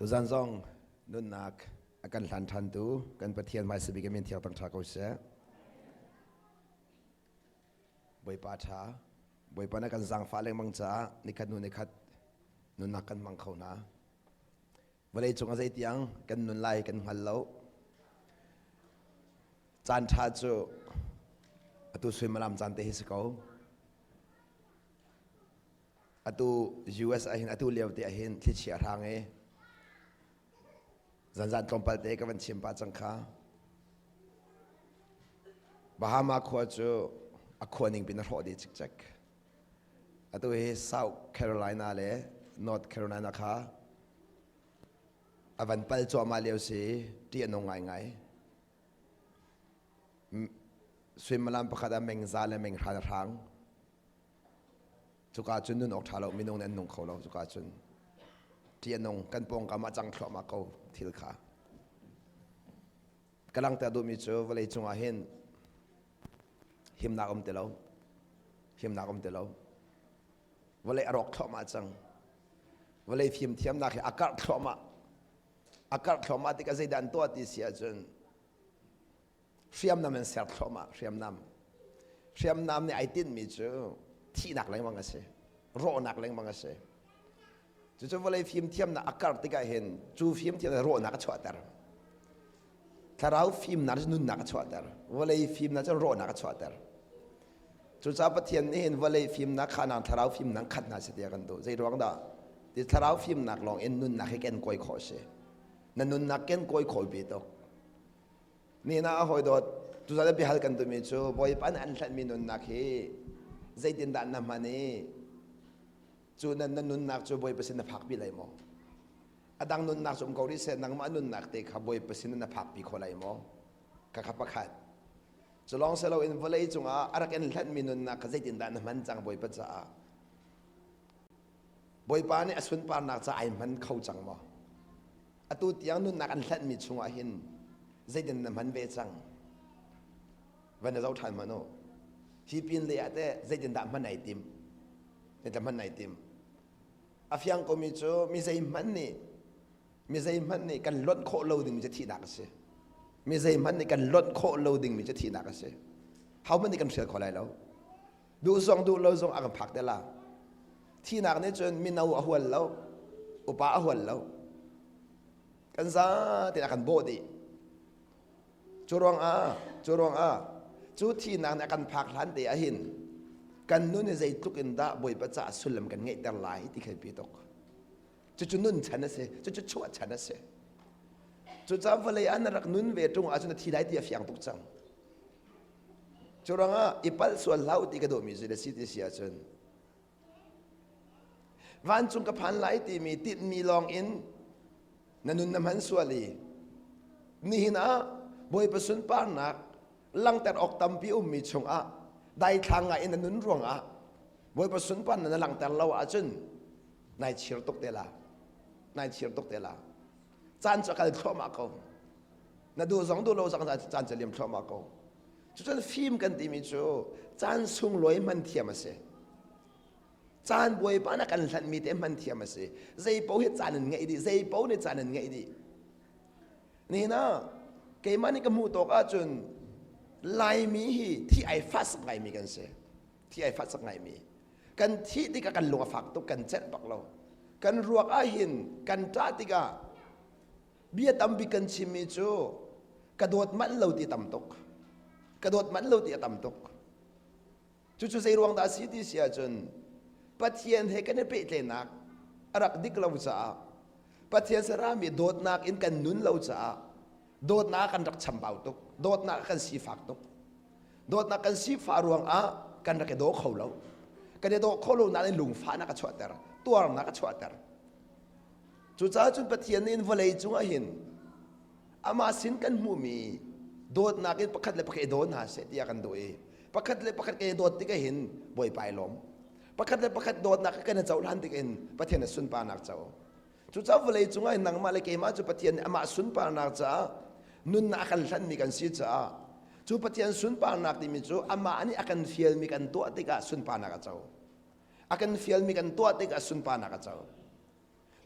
Tuzan zong nunnak a kan hlan ṭhantu kan Pathian hmaisabik a min thiang tang ṭha ko seh. Bawipa ṭha, Bawipa na kan zaangfah lengmang caah nikhat hnu nikhat nunnak kan hmang kho hna. Vawlei cung a zei tiang kan nun lai kan hngal lo. Caan ṭha cu atu suimilam caan te hi si ko. Atu US ah hin atu lio te ah hin thlichia hrang i zanzan tlawmpal te ka van chim pah cang kha. Bahama khua cu a khua ning pin a hrawh dih cikcek. Atu hi South Carolina le North Carolina kha a van pal cuahmah lio si ṭih a nung ngaingai. Suimilam pakhat ah mengza le menghra a hrang. Cuka cun nun awk ṭha lo minung nih an nung kho lo cuka cun ṭih a nung kan pawngkam ah cang thluahmah ko thil kha. Ka langhter duhmi cu vawlei cungah hin himnak um ti lo himnak um ti lo vawlei a rawk thluahmah cang vawlei fimthiamnak hi a karh thluahmah a karh thluahmah tikah zeidah an tuah ti si ahcun hriamnam an ser thluahmah hriamnam hriamnam nih ai tinhmi cu thihnak lengmang a si rawhnak lengmang a si cucu vawlei fimthiamnak a karh tikah hin cu fimthiamnak rawhnak a chuahter thlarau fimnak cu nunnak a chuahter vawlei fimnak cu rawhnak a chuahter cucaah Pathian nih hin vawlei fimnak kha nang thlarau fimnak khat hna seh tiah kan duh zei ruang dah ti thlarau fimnak lawng in nunnak hi ken kawi khawh a si na nunnak ken kawi khawh bi tuk Ni na a hawi dawt tuzan biahal kan tumi cu Bawipa nih an hlanhmi nunnak hi zeitindah na hman i cu na, na nunnak cu Bawipa sin na phakpi lai maw? A dang nunnak cu um ko rih seh nangmah nunnak te kha Bawipa sin na phakpi kho lai maw? Ka kha pakhat. Cu lawng si loin vawlei cungah a rak in hlanhmi nunnak kha zeitindah na hman cang Bawipa caah? Bawipa nih a sunparnak ca ai hman kho cang maw? Atu tiang nunnak an hlanhmi chungah hin zeitin na hman ve cang? Van na zoh ṭhan hmanh u. Hi pin lei ah teh zeitindah hman ai tim? Zeitin hman ai tim? A fiang komi cu mi zeihmanh nih mi zeihmanh nih kan lonh khawh lo dingmi cu thihnak a si. Mi zeihmanh nih kan lonh khawh lo dingmi cu thihnak a si. Hohmanh nih kan hrial kho lai lo. Duh zong duh lo zong a kan phak te la. Thihnak nih cun mino a hual lo, upa a hual lo. Kan zaten a kan bawh dih. Cu ruangah, cu ruangah, cu thihnak nih a kan phak hlan te ahhin kan nun hi zeitluk in dah Bawipa caah sullam kan ngeihter lai ti khi pi tuk. Cucu nun chan a si, cucu chuah chan a si. Cucaah vawlei ah na rak nun ve ṭung ahcun na thi lai ti a fiang tuk cang. Cu ruangah i palh sual hlah u ti ka duhmi cu na si ti si ahcun vancung ka phan lai timi tinhmi lawng in na nun na hman sual i nihin ah Bawipa sunparnak langhter awk tampi ummi chungah daithlang ngai in na nun ruangah Bawipa sunparnak na langhter lo ahcun nai chir tuk te la nai chir tuk te la caan cu a kal thluahmah ko na duh zong duh lo zong caan cu liam thluahmah ko cucun fim kan timi cu caan sunglawi hman thiam a si caan bawipa na kan hlanhmi te hman thiam a si zei paoh hi caan in ngeih dih zei paoh nih caan in ngeih dih nihin ah keimah nih ka hmuh tawk ahcun laimi hi thi ai fas ngaimi kan si thi ai fas ngaimi kan thih tikah kan lung a fak tuk kan celh bak lo kan ruak ah hin kan ṭah tikah bia tampi kan chimmi cu ka dawt manh lo ti tam tuk ka dawt manh lo ti a tam tuk cucu zei ruang dah a si ti si ahcun Pathian he kan i pehtlaihnak a rak dik lo caah Pathian sarami dawtnak in kan nun lo caah dawtnak kan rak chambau tuk dawtnak kan sifak tuk dawtnak kan sifah ruangah kan rak i daw kho lo kan i daw kho lo nain lungfahnak a chuahter tuarnak a chuahter Cucaah cun Pathian nih vawlei cungah hin amah sin kan hmuhmi dawtnak in pakhat le pakhat i daw hna seh tiah kan duh i pakhat le pakhat kan i dawt tikah hin Bawipa i lawm. Pakhat le pakhat dawtnak kan i cohlan tik in Pathian a sunparnak co. Cucaah vawlei cungah hin nangmah le keimah cu Pathian nih amah sunparnak caah nunnak a kan hlanhmi kan si caah cu Pathian sunparnak timi cu amah nih a kan fialmi kan tuah tikah sunparnak a co. A kan fialmi kan tuah tikah sunparnak a co.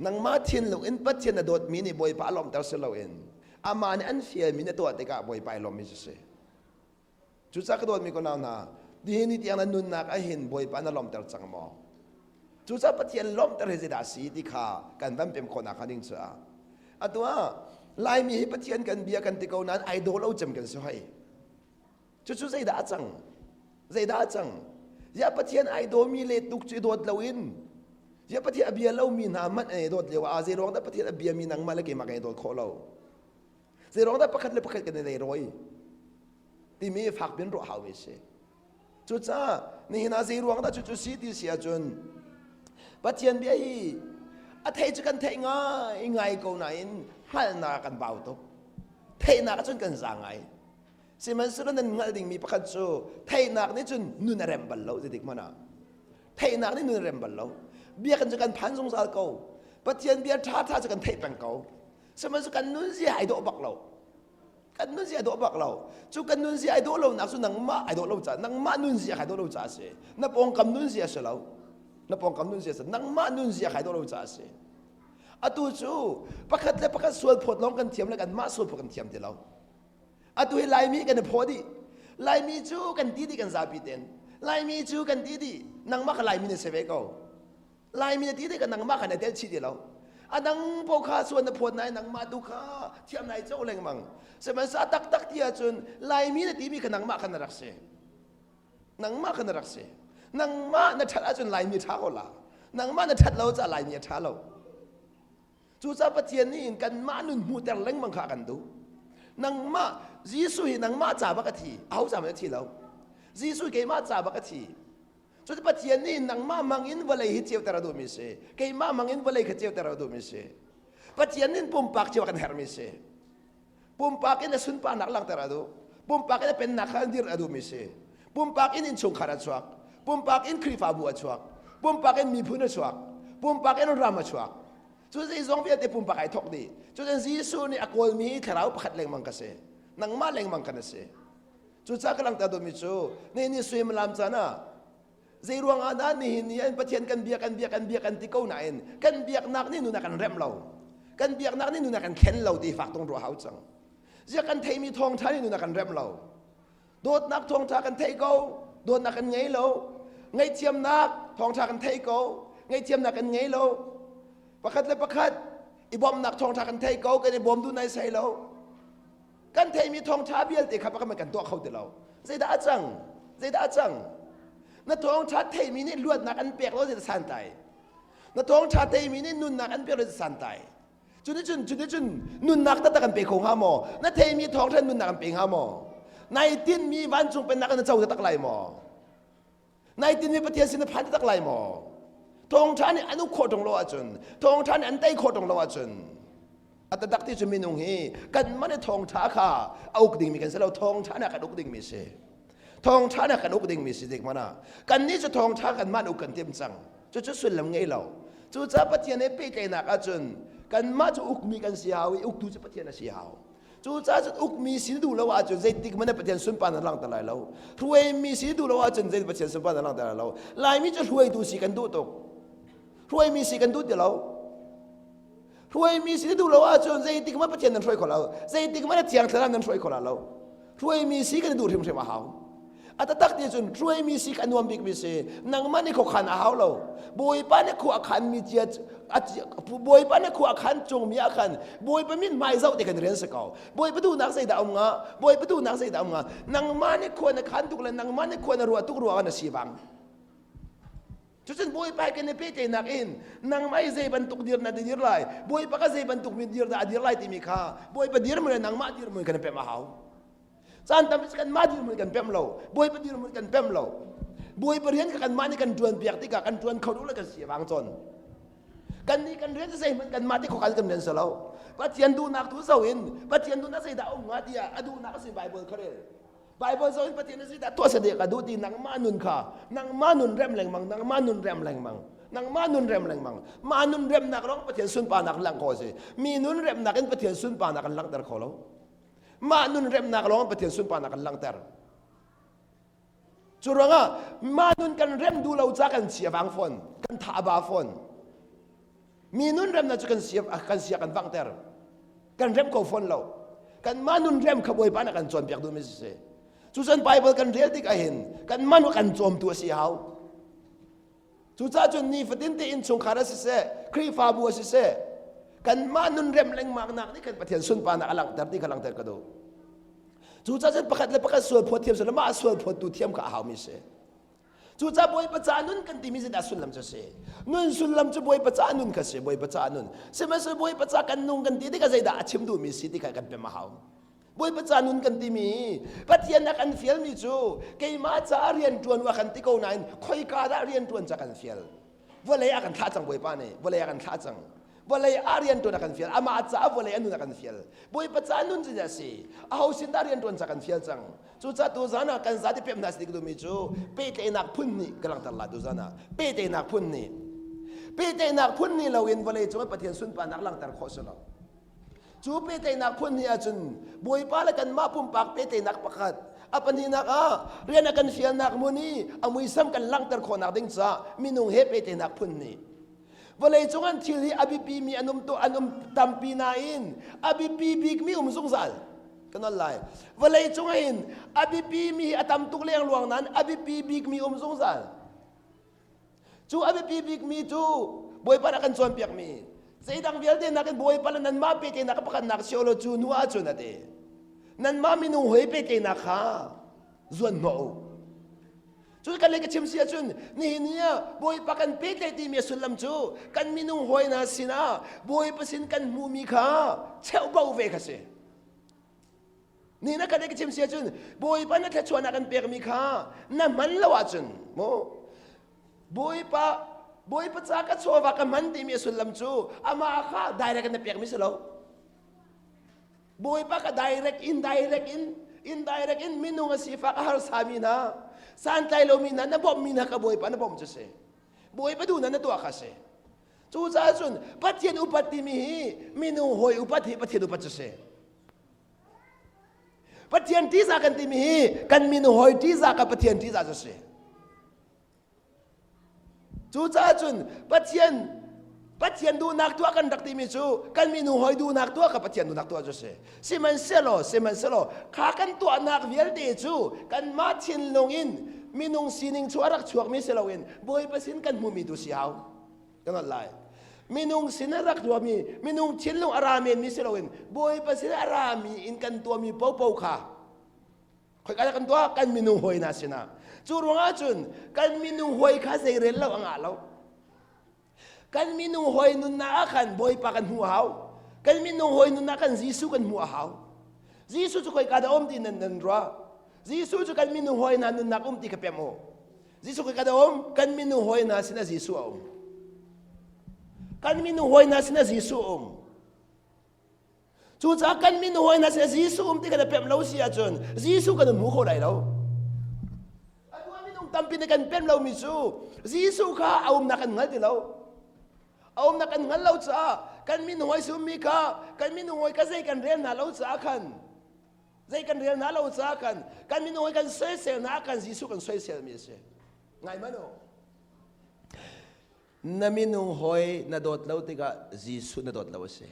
Nangmah thinlung in Pathian na dawtmi nih Bawipa a lawmhter si loin amah nih an fialmi na tuah tikah Bawipa i lawmmi cu si. Cucaah ka dawtmi ko nau hna, nihin ni tiang na nunnak ahhin Bawipa na lawmhter cang maw? Cucaah Pathian lawmhter hi zeidah a si ti kha kan van pem khawhnak hnga ding caah. Atu ah Laimi hi Pathian kan bia kan ti ko nain ai daw lo cem kan si hoi. Cucu zeidah a cang? Zeidah a cang? Ziah Pathian ai dawmi le tuk cu i dawt loin Ziah Pathian a bia lomi hna hmanh an i dawt lio ah zei ruang dah Pathian a biami nangmah le keimah kan i dawt khawh lo? Zei ruang dah pakhat le pakhat kan i leirawi? Timi fak piin ruah haumi a si. Cucaah nihin ah zei ruang dah cucu si ti si ahcun Pathian bia hi a thei cu kan theih ngai ngai ko nain hngalhnak kan bau tuk. Theihnak ahcun kan za ngai. Sihmanhsehlaw nan hngalh dingmi pakhat cu theihnak nih cun nun a rem bal lo zeitik hmanh ah. Theihnak nih nun a rem bal lo. Biakinn cu kan phan zungzal ko. Pathian bia ṭhaṭha cu kan theih peng ko. Sihmanhsehlaw kan nunzia ai dawh bak lo. Kan nunzia ai dawh bak lo. Cu kan nunzia ai dawh lonak cu nangmah ai dawh lo caah nangmah nunzia ai dawh lo caah a si. Na pawngkam nunzia a si lo. Na pawngkam nunzia a si. Nangmah nunzia ai dawh lo caah a si. Atu cu pakhat le pakhat sual phawt lawng kan thiam le kanmah sual phawt kan thiam ti lo. Atu hi Laimi kan i phaw dih. Laimi cu kan ti dih kan zapi ten. Laimi cu kan ti dih. Nangmah kha Laimi na si ve ko. Laimi na ti dih ka nangmah kha na tel chih ti lo. A dang po kha suan na phawt nai nangmah tu kha thiam nai co lengmang. Sihmanhsehlaw taktak ti ahcun Laimi na timi kha nangmah kha na rak si. Nangmah kha na rak si. Nangmah na ṭhat ahcun Laimi ṭha ko la. Nangmah na ṭhat lo caah Laimi a ṭha lo. Cucaah Pathian nih hin kanmah nun hmuhter lengmang kha a kan duh. Nangmah Jesuh hi nangmah ca bak a thi, aho ca hmanh a thi lo. Jesuh keimah ca bak a thi. Cuti Pathian nih nangmah mang in vawlei hi ceuter a duhmi si. Keimah mang in vawlei kha ceuter a duhmi si. Pathian nih pumpak cio a kan herhmi si. Pumpak in a sunparnak langhter a duh. Pumpak in a pennak kha dirh a duhmi si. Pumpak in innchungkhar a chuak. Pumpak in Khrihfabu a chuak. Pumpak in miphun a chuak. Pumpak in ram a chuak. Cu zeizong vialte pumpak ai thawk dih. Cutin Jesuh nih a kawlmi thlarau pakhat lengmang ka si. Nangmah lengmang kan si. Cucaah ka langhter duhmi cu nihin ni suimilam caan ah Zei ruangah dah nihin ni an Pathian kan bia kan bia kan bia kan ti ko nain kan biaknak nih nun a kan remh lo. Kan biaknak nih nun a kan thlen lo ti fak tung ruah hau cang. Ziah kan theimi thawngṭha nih nun a kan remh lo. Dawtnak thawngṭha kan thei ko, dawtnak kan ngei lo. Ngaihthiamnak thawngṭha kan thei ko, ngaihthiamnak kan ngei lo. Pakhat le pakhat i bawmhnak thawngṭha kan thei ko, kan i bawm duh nai sai lo. Kan theimi thawngṭha vialte kha pakhat kan tuah kho ti lo. Zeidah a cang? Zeidah a cang? Na thawngṭha theimi nih luatnak an pek lo zeidah santlai? Na thawngṭha theimi nih nunnak an pek lo zeidah santlai? Cunicun cunicun nunnak taktak an pe kho hnga maw? Na theimi thawngṭha nunnak an pe hnga maw? Nai tinmi vancung pennak na co taktak lai maw? Nai tinmi Pathian sin na phan taktak lai maw? Thawngṭha nih an uk khawh ṭung lo ahcun, thawngṭha nih an tei khawh ṭung lo ahcun, a taktak ti cu minung hi kanmah nih thawngṭha kha a uk dingmi kan si lo, thawngṭha nih a kan uk dingmi si. Thawngṭha nih a kan uk dingmi si dik hmanh ah. Kannih cu thawngṭha kanmah nih uk kan tim cang. Cucu sullam ngei lo. Cucaah Pathian he pehtlaihnak ahcun kanmah cu ukmi kan si hau i uktu cu Pathian a si hau. Cucaah cun ukmi si duh lo ahcun zeitik hmanh ah Pathian sunparnak langhter lai lo. Hruaimi si duh lo ahcun zei Pathian sunparnak langhter lai lo. Laimi cu hruaitu si kan duh tuk. Hruaimi si kan duh ti lo. Hruaimi si duh lo ahcun zeitik hmanh Pathian nan hruai kho lo. Zeitik hmanh Thiang Thlarau nan hruai kho la lo. Hruaimi si kan duh hrimhrim a hau. A taktak ti cun hruaimi si a nuam bikmi si. Nangmah nih khuakhan a hau lo. Bawipa nih khua a khanmi cia Bawipa nih khua a khan cungmi ah khan Bawipa min hmai zoh te kan rian si ko. Bawipa duhnak zeidah um nga? Bawipa duhnak zeidah um nga? Nangmah nih khua na khan tuk le nangmah nih khua na ruah tuk ruang ah na si bang. Cucun Bawipa kan i pehtlaihnak in nangmah i zei bantuk dir na dir lai, Bawipa ka zei bantuk mi dir dah a dir lai timi kha Bawipa dirhmun le nangmah dirhmun kan i pemh a hau. Caan tampi cu kanmah dirhmun kan pemh lo, Bawipa dirhmun kan pemh lo. Bawipa rian kha kanmah nih kan ṭuan piak tikah kan ṭuan kho lo le kan si a vang cawn. Kannih kan rian cu zeihmanh kanmah ti khokhan kan rian si lo. Pathian duhnak tu zo in Pathian duhnak zeidah um hnga tiah a duhnak a si Bible kha rel. Bible zo in Pathian zeidah tuah sadek a duh ti nangmah nun kha nangmah nun rem lengmang nangmah nun rem lengmang nangmah nun rem lengmang mah nun remnak lawng Pathian sunparnak lang kho si mi nun remnak in Pathian sunparnak kan langhter kho lo Mah nun remnak lawng Pathian sunparnak kan langhter. Cu ruangah mah nun kan rem duh lo ca kan chia vang fawn, kan tha a ba fawn. Mi nun remnak cu kan sia kan sia kan vanghter. Kan rem ko fawn lo. Kanmah nun rem kha Bawipa nih a kan cawnpiak duhmi si. Cucun Bible kan rel tik ahhin kanmah nu kan cawmtu a si hau. Cucaah cun nifatin te innchungkhar a siseh, Khrihfabu a siseh, kanmah nun rem lengmang nak nih khan Pathian sunparnak a langhter ti kha langhter ka duh. Cucaah cun pakhat le pakhat sual phawt thiam sila mah sual phawttu thiam kha a haumi si. Cucaah Bawipa ca nun kan timi zeidah sullam cu a si? Nun sullam cu Bawipa ca nun kha si, Bawipa ca nun. Sihmanhsehlaw Bawipa ca kan nung kan ti tikah zeidah a chim duhmi si ti kha kan pem a hau. Bawipa ca nun kan timi Pathian a kan fialmi cu keimah caah rian ṭuan u a kan ti ko nain khoika dah rian ṭuan ca kan fial? Vawlei a kan thlah cang Bawipa nih, vawlei a kan thlah cang. Vawlei ah rian ṭuan a kan fial, amah caah vawlei a nun a kan fial. Bawipa ca nun cu a si. Aho sin dah rian ṭuan ca kan fial cang? Cucaah tuzan ah kan zati pem hna si duhmi cu pehtlaihnak phun hnih ka langhter lai tuzan ah. Pehtlaihnak phun hnih. Pehtlaihnak phun hnih loin vawlei cung Pathian sunparnak langhter khawh si lo. Cu pehtlaihnak phun hnih ahcun Bawipa le kanmah pumpak pehtlaihnak pakhat, a pahnihnak ah rian a kan fialnak hmun i a muisam kan langhter khawhnak ding caah minung he pehtlaihnak phun hnih. Vawlei cung an thil hi a biapi mi an um tu an um tampi nain a biapi bikmi um zungzal. Ka nawl lai. Vawlei cung hin a biapi mi hi a tam tuk lengluang nain a biapi bikmi um zungzal. Cu a biapi bikmi cu Bawipa nih a kan cawnpiakmi zeidang vialte nakin Bawipa le nanmah pehtlaihnak a pakhatnak si law cu hnu ahcun a ti. Nanmah minung hoi pehtlaihnak kha zuan hnawh u. Cu kan lei ka chim si ahcun nihin ni ah Bawipa kan pehtlaih timi a sullam cu kan minung hawi hna sinah Bawipa sin kan hmuhmi kha cheuhbo ve kha si. Ni na kan ka chim si ahcun Bawipa na thluachuahnak kan pekmi kha na hman lo ahcun mu Bawipa Bawipa ca ka chawva ka hman timi a sullam cu amah kha direct in na pekmi si lo. Bawipa ka direct in direct in indirect in minung a sifak a harsa mi hna santlai lomi hna na bawmhmi hna ka Bawipa na bawmh cu si. Bawipa duhnak na tuah kha si. Cucaah cun Pathian upat timi hi minung hawi upat hi Pathian upat cu si. Pathian ṭihzah kan timi hi kan minung hawi ṭihzah ka Pathian ṭihzah cu si. Cucaah cun Pathian Pathian duhnak tuah kan rak timi cu kan minung hawi duhnak tuah ka Pathian duhnak tuah cu si. Sihmanhsehlaw sihmanhsehlaw kha kan tuahnak vialte cu kanmah thinlung in minung sining chu a rak chuakmi si loin Bawipa sin kan hmumi tu si hau. Kan hngalh lai. Minung sin a rak tuahmi, minung thinlung a ra menmi si loin Bawipa sin a rami in kan tuahmi popo kha khoika dah kan tuah? Kan minung hawi hna sinah. Cu ruangah cun kan minung hawi kha zeirel lo a ngah lo. Kan minung hawi nunnak ah khan Bawipa kan hmuh a hau. Kan minung hawi nunnak kan Jesuh kan hmuh a hau. Jesuh cu khoika dah um ti nan nan ruah? Jesuh cu kan minung hawi hna nunnak um ti kha pem u. Jesuh kan um kan minung hawi hna sinah Jesuh a um. Kan minung hawi hna sinah Jesuh a um. Cucaah kan minung hawi hna sinah Jesuh um ti kan pemh lo si ahcun Jesuh kan hmu kho lai lo. Atu ah minung tampi nih kan pemh lomi cu Jesuh kha a umnak kan hngal ti lo. A umnak kan hngal lo caah kan minung hawi summi kha kan minung hawi ka zei kan rel hna lo caah khan Zei kan rel hna lo caah kan kan minung hi kan soisel hna kan Jesuh kan soiselmi a si. Ngai man u. Na minung hawi na dawt lo tikah Jesuh na dawt lo a si.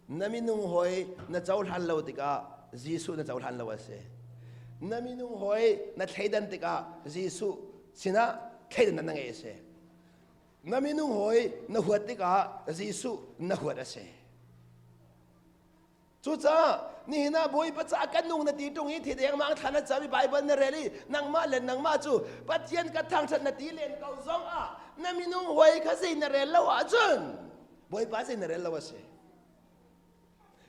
Na minung hawi na cohlan lo tikah Jesuh na cohlan lo a si. Na minung hawi na thleidan tikah Jesuh sinah thleidan na ngei a si. Na minung hawi na huat tikah Jesuh na huat a si. Cucaah nihin ah Bawipa caah kan nung na ti ṭung i thi dengmang thla na cam i Baibal na rel i nangmah le nangmah cu Pathian ka thangṭhat na ti len ko zong ah na minung hawi kha zei na rel lo ahcun Bawipa zei na rel lo a si.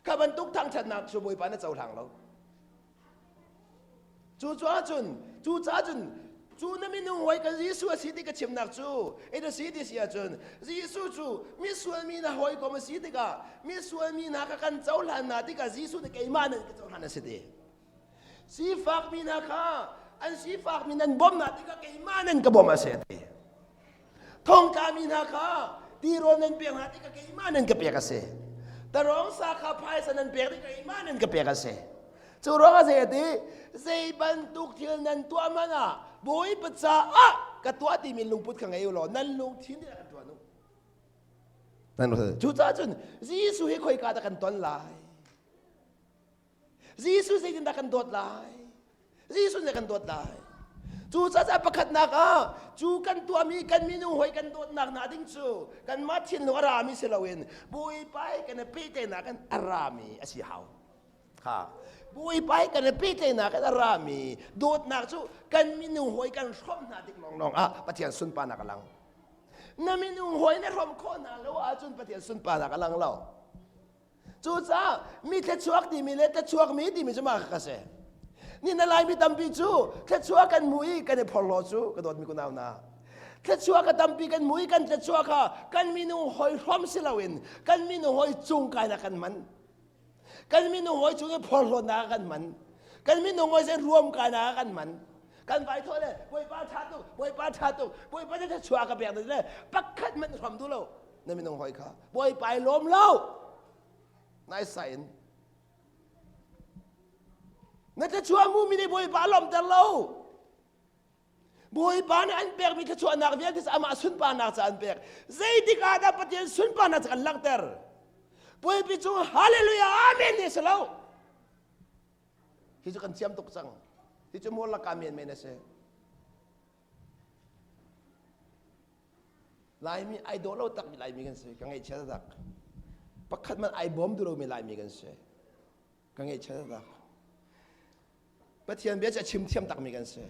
Kha bantuk thangṭhatnak cu Bawipa na cohlang lo. Cucaah cun, cucaah cun, cu na minung hawi ka Jesuh a si ti ka chimnak cu, it a si ti si ahcun, Jesuh cu misual mi na hawikom a si tikah, misual mi hna kha kan cohlan hna tikah Jesuh nih keimah nan ka cohlan a si ti. Sifak mi hna kha an sifak mi nan bawmh hna tikah keimah nan ka bawmh a si a ti. Thongtlami hna kha tirawl nan pek hna tikah keimah nan ka pek a si. Tarawng sa kha phaisa nan pek tikah keimah nan ka pek a si. Cu ruangah zei a ti? Zei bantuk thil nan tuah hmanh ah Bawipa caah ka tuah timi lungput kha ngei u law nan lungthin nih kan tuah u. Cucaah cun Jesuh hi khoika dah kan ton lai? Jesuh zeitindah kan dawt lai? Jesuh nih kan dawt lai. Cucaah pakhatnak ah cu kan tuahmi kan minung hawi kan dawtnak hna ding cu kanmah thinlung a rami si loin Bawipa he kan i pehtlaihnak in a rami a si hau. Kha Bawipa he kan i pehtlaihnak in a rami dawtnak cu kan minung hawi kan hrawmh hna tik lawnglawng ah Pathian sunparnak a lang. Na minung hawi na hrawmh khawh hna lo ahcun Pathian sunparnak a lang lo. Cucaah mi thluachuak timi le thluachuakmi timi cu mah ka si. Ni na Laimi tampi cu thluachuah kan hmu i kan i phorhlaw cu ka dawtmi kunau hna. Thluachuah ka tampi kan hmu i kan thluachuah kha kan minung hawi hrom si loin kan minung hawi cung kainak kan hman. Kan minung hawi cung i phorhlawtnak kan hman. Kan minung hawi zei ruam kainak kan hman. Kan vai thawh le Bawipa ṭha tuk, Bawipa ṭha tuk, Bawipa na thluachuah ka pek le pakhat hmanh hrom duh lo. Na minung hawi kha bawipa i lawm lo nai sain na thluachuah hmumi nih bawipa a lawmter lo bawipa nih an pekmi thluachuahnak vialte cu amah sunparnak ca an pek zeitik ah dah pathian sunparnak ca kan langhter puipi cung hallelujah amen ni si lo hi cu kan thiam tuk cang hi cu mual laka men men a si Laimi ai dawh lo takmi Laimi kan si. Ka ngaihchia tak. Pakhat man ai bawm duh lomi Laimi kan si. Ka ngaihchia tak. Pathian bia cu a chim thiam takmi kan si.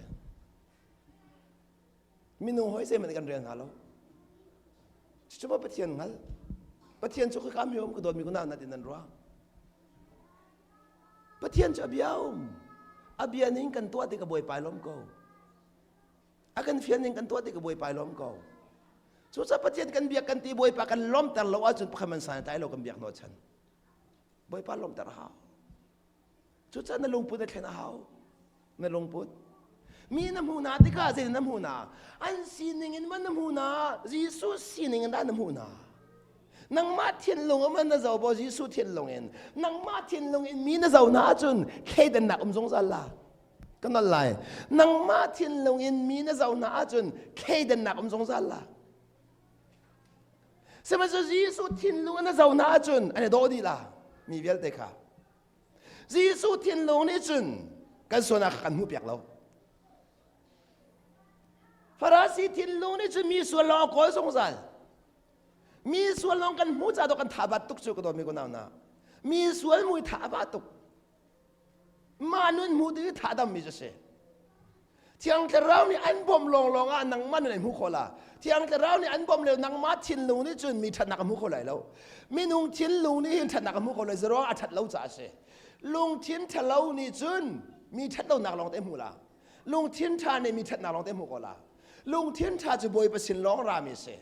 Minung hawi zeihmanh kan rel hna lo. Cucu maw Pathian hngal? Pathian cu khika mi um ka dawtmi kunau na tin nan ruah. Pathian cu a bia um. A bia ning kan tuah ti ka bawipa lawm ko. A kan fian ning kan tuah ti ka bawipa i lawm ko. Cucaah Pathian kan biak kan ti bawipa kan lawmter lo ahcun pakhat man san tlai lo kan biak hnawh chan. Bawipa lawmter a hau. Cucaah na lungput na thlen a hau. Na lungput. Mi na hmuh hna tikah zei na hmuh hna? An sining in man na hmuh hna? Jesuh sining in dah na hmuh hna? Nangmah thinlung in na zoh bo Jesuh thinlung in. Nangmah thinlung in mi na zoh hna ahcun thleidannak um zungzal la. Ka nol lai. Nangmah thinlung in mi na zoh hna ahcun thleidannak um zungzal la. Sihmanhsehlaw Jesuh thinlung in na zoh hna ahcun an i dawh dih la mi vialte kha. Jesuh thinlung nih cun kan sualnak kha kan hmuh piak lo. Farasi thinlung nih cun mi sual lawng a kawl zungzal. Mi sual lawng kan hmuh caah kan tha bat tuk cu ka dawtmi kunau na. Mi sual mui tha a ba tuk. Mah nun hmu ding i thadammi cu si. Thiang Thlarau nih an bawmh lawnglawng ah nangmah nun an hmu kho la. Thiang Thlarau nih an bawmh lio nangmah thinlung nih cun mi ṭhatnak a hmu kho lai lo. Minung thinlung nih hin ṭhatnak a hmu kho lo zeruang a ṭhat lo caah a si. Lungthin ṭhalo nih cun mi ṭhat lonak lawng te hmu la. Lungthin ṭha nih mi ṭhatnak lawng te hmu ko la. Lungthin ṭha cu Bawipa sin lawng rami a si.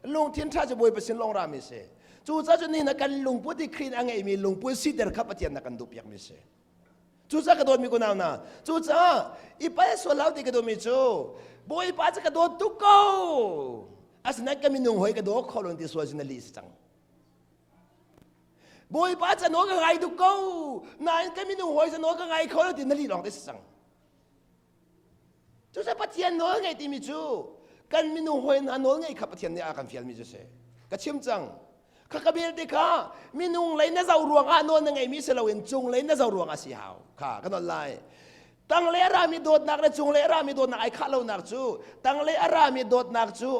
Lungthin ṭha cu Bawipa sin lawng rami a si. Cucaah cun nihin ah kan lungput i Khrih a ngeihmi lungput siter kha Pathian na kan duhpiakmi a si. Cucaah ka dawtmi kunau hna, cucaah i pal sual hau ti ka duhmi cu Bawipa cu ka dawt tuk ko. Asinain ka minung hawi ka daw kho lo ti sual sin na lih si cang. Bawipa ca nawl ka ngai tuk ko. Nain ka minung hawi ca nawl ka ngai kho lo ti na lih lawng te si cang. Cucu Pathian nawl ngei timi cu kan minung hawi hna nawl ngei kha Pathian nih a kan fialmi cu si. Ka chim cang. Kha ka belte kha minung lei na zoh ruangah nawl na ngeimi si loin cung lei na zoh ruangah si hau. Kha ka nawl lai. Tanglei a rami dawtnak le cunglei a rami dawtnak ai khah lonak cu tanglei a rami dawtnak cu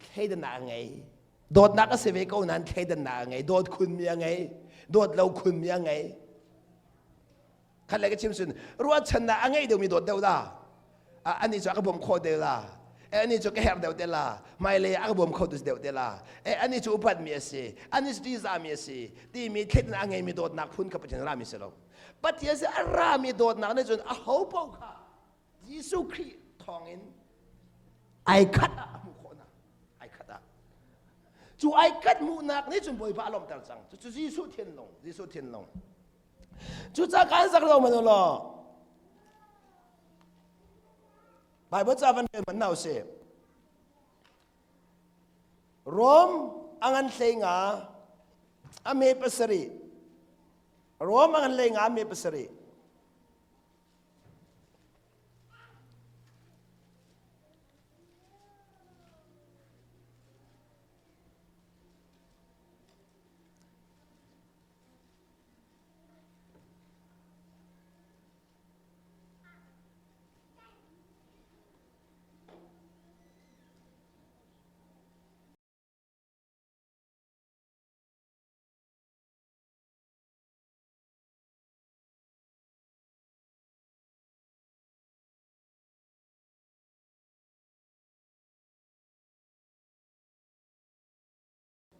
thleidannak a ngei. Dawtnak a si ve ko nain thleidannak a ngei. Dawt khunmi a ngei. Dawt lo khunmi a ngei. Khat le ka chim sun ruahchannak a ngei deuhmi dawt deuh la ani cu a ka bawm kho deuh la e ani cu ka herh deuh te la hmailei a ka bawm kho tu deuh te la e ani cu upatmi a si ani cu ṭihzahmi a si timi thleidan a ngeimi dawtnak phun kha Pathian rami si lo Pathian si a rami dawtnak nih cun a ho paoh kha Jesuh Khrih thawngin ai khat ah a hmuh khawh hna ai khat ah cu ai khat hmuhnak nih cun Bawipa a lawmhter cang cucu Jesuh thinlung Jesuh thinlung Cucaah kaan sak lo man law Bible ca van rel man na usih. Rom a ngan hlei nga a me pasarih. Rom a ngan hlei nga a me pasarih.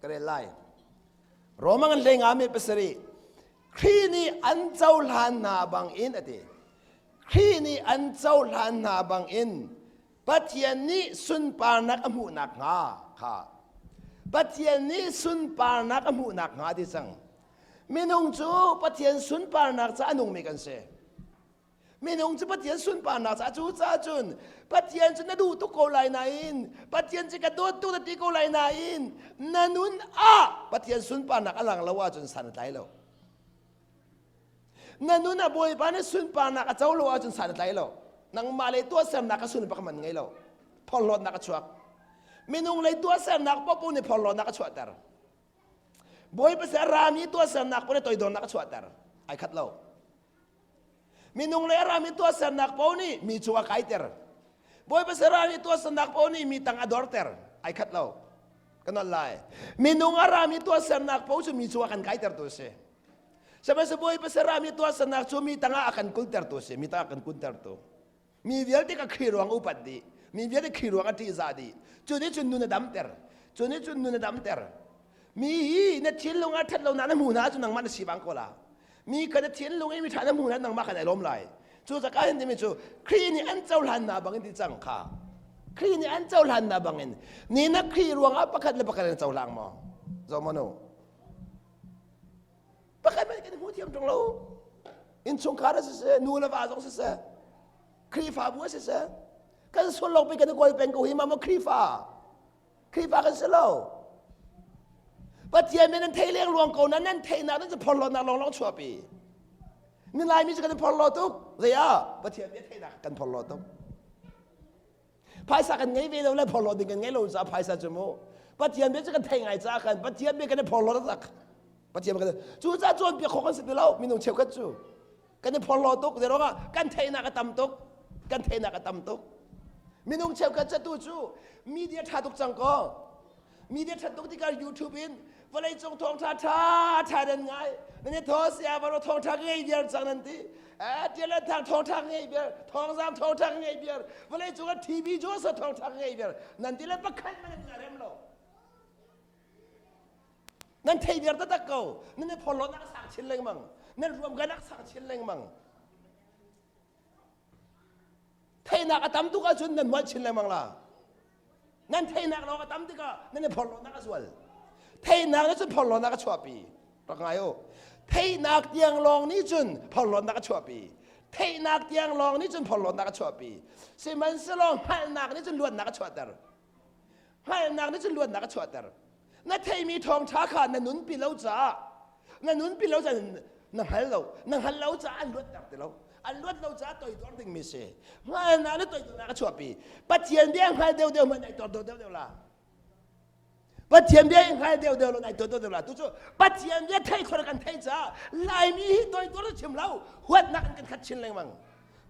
Ka rel lai. Roma ngan hlei nga me pasarih. Khrih nih an cohlan hna bangin a ti. Khrih nih an cohlan hna bangin Pathian nih sunparnak a hmuh nakhnga kha Pathian nih sunparnak a hmuh nakhnga ti cang. Minung cu Pathian sunparnak ca a nungmi kan si. Minung cu Pathian sunparnak ca cu ca cun Pathian cu na duh tuk ko lai nain Pathian cu ka dawt tuk na ti ko lai nain na nun ah Pathian sunparnak a lang lo ahcun san a tlai lo. Na nun ah Bawipa nih sunparnak a co lo ahcun san a tlai lo. Nangmah lei tuahsernak ka sunpak man ngei lo. Phorhlawtnak a chuak. Minung lei tuahsernak paohpaoh nih phorhlawtnak a chuahter. Bawipa sin a rami tuahsernak paoh nih toidornak a chuahter. Ai khat lo. Minung lei a rami tuahsernak paoh nih mi cung a kaiter. Bawipa sin a rami tuahsernak paoh nih mi tang a dorter. Ai khat lo. Ka nolh lai. Minung a rami tuahsernak paoh cu mi cung a kan kaitertu a si. Sihmanhsehlaw Bawipa serami tuahsernak cu mi tangah a kan kultertu a si, mi tangah a kan kuntertu. Mi vialte ka Khrih ruang upat dih, mi vialte Khrih ruang a ṭihzah dih. Cu nih cun nun a damter. Cu nih cun nun a damter. Mi hi na thinlung ah ṭhat lonak na hmu hna ahcun nangmah na si bang ko la. Mi kha na thinlung i mi ṭha na hmu hna nangmah khan ai lawm lai. Cu cakah hin timi cu Khrih nih an cohlan hna bangin ti cang kha. Khrih nih an cohlan hna bangin ni na Khrih ruangah pakhat le pakhat an cohlang maw? Zoh maw nu? Pakhat hmanh kan i hmu thiam ṭung lo. Innchungkhar a siseh, nu le va zong siseh, Khrihfabu a siseh, kan sual lo pei kan i kawl peng ko hi ma maw Khrihfa? Khrihfa kan si lo. Pathian min nan thei leng luang ko na nan theihnak nan cu phorhlawtnak lawnglawng chuahpi. Ni Laimi cu kan i phorhlaw tuk. Zei ah? Pathian bia theihnak kan phorhlaw tuk. Phaisa kan ngei ve lo le phorhlawt ding kan ngei lo caah phaisa cu mu Pathian bia cu kan thei ngai caah khan Pathian bia kan i phorhlawt tak Pathian kan cu caah cawnpiak khawh kan si ti lo minung cheukhat cu kan i phorhlaw tuk zei ruangah kan theihnak a tam tuk kan theihnak a tam tuk minung cheukhat cu tu cu media ṭha tuk cang ko media ṭhat tuk tikah YouTube in vawleicung thawngṭha ṭha ṭha nan ngai nan i thaw sia varo thawngṭha ka ngei viar cang nan ti tial le thang thawngṭha ka ngei viar thawngzam thawngṭha ka ngei viar vawleicung ah TV Joseph thawngṭha ka ngei viar nan ti le pakhat man nan rem lo nan thei viar taktak ko nan i phorhlawtnak sang chin lengmang nan ruamkanak sang chin lengmang Theihnak a tam tuk ahcun nan mual chin lengmang la. Nan theihnak lawng a tam tikah nan i phorhlawtnak a zual. Theihnak nih cun phorhlawtnak a chuahpi. Rak ngai u. Theihnak tiang lawng nih cun phorhlawtnak a chuahpi. Theihnak tiang lawng nih cun phorhlawtnak a chuahpi. Sihmanhsehlaw hngalhnak nih cun luatnak a chuahter. Hngalhnak nih cun luatnak a chuahter. Na theimi thawngṭha kha na nunpi lo caah na nunpi lo caah na hngal lo. Na hngal lo caah an luatter ti lo. An luat lo caah toidor dingmi si. Hngalhnak nih toidornak a chuahpi. Pathian bia hngal deuhdeuh hmanh ai toidor deuhdeuh la. Pathian bia hngal deuhdeuh lo ai toidor deuh la. Tu cu Pathian bia thei khor kan thei caah Laimi hi toidor chim lo huatnak an kan khat chin lengmang.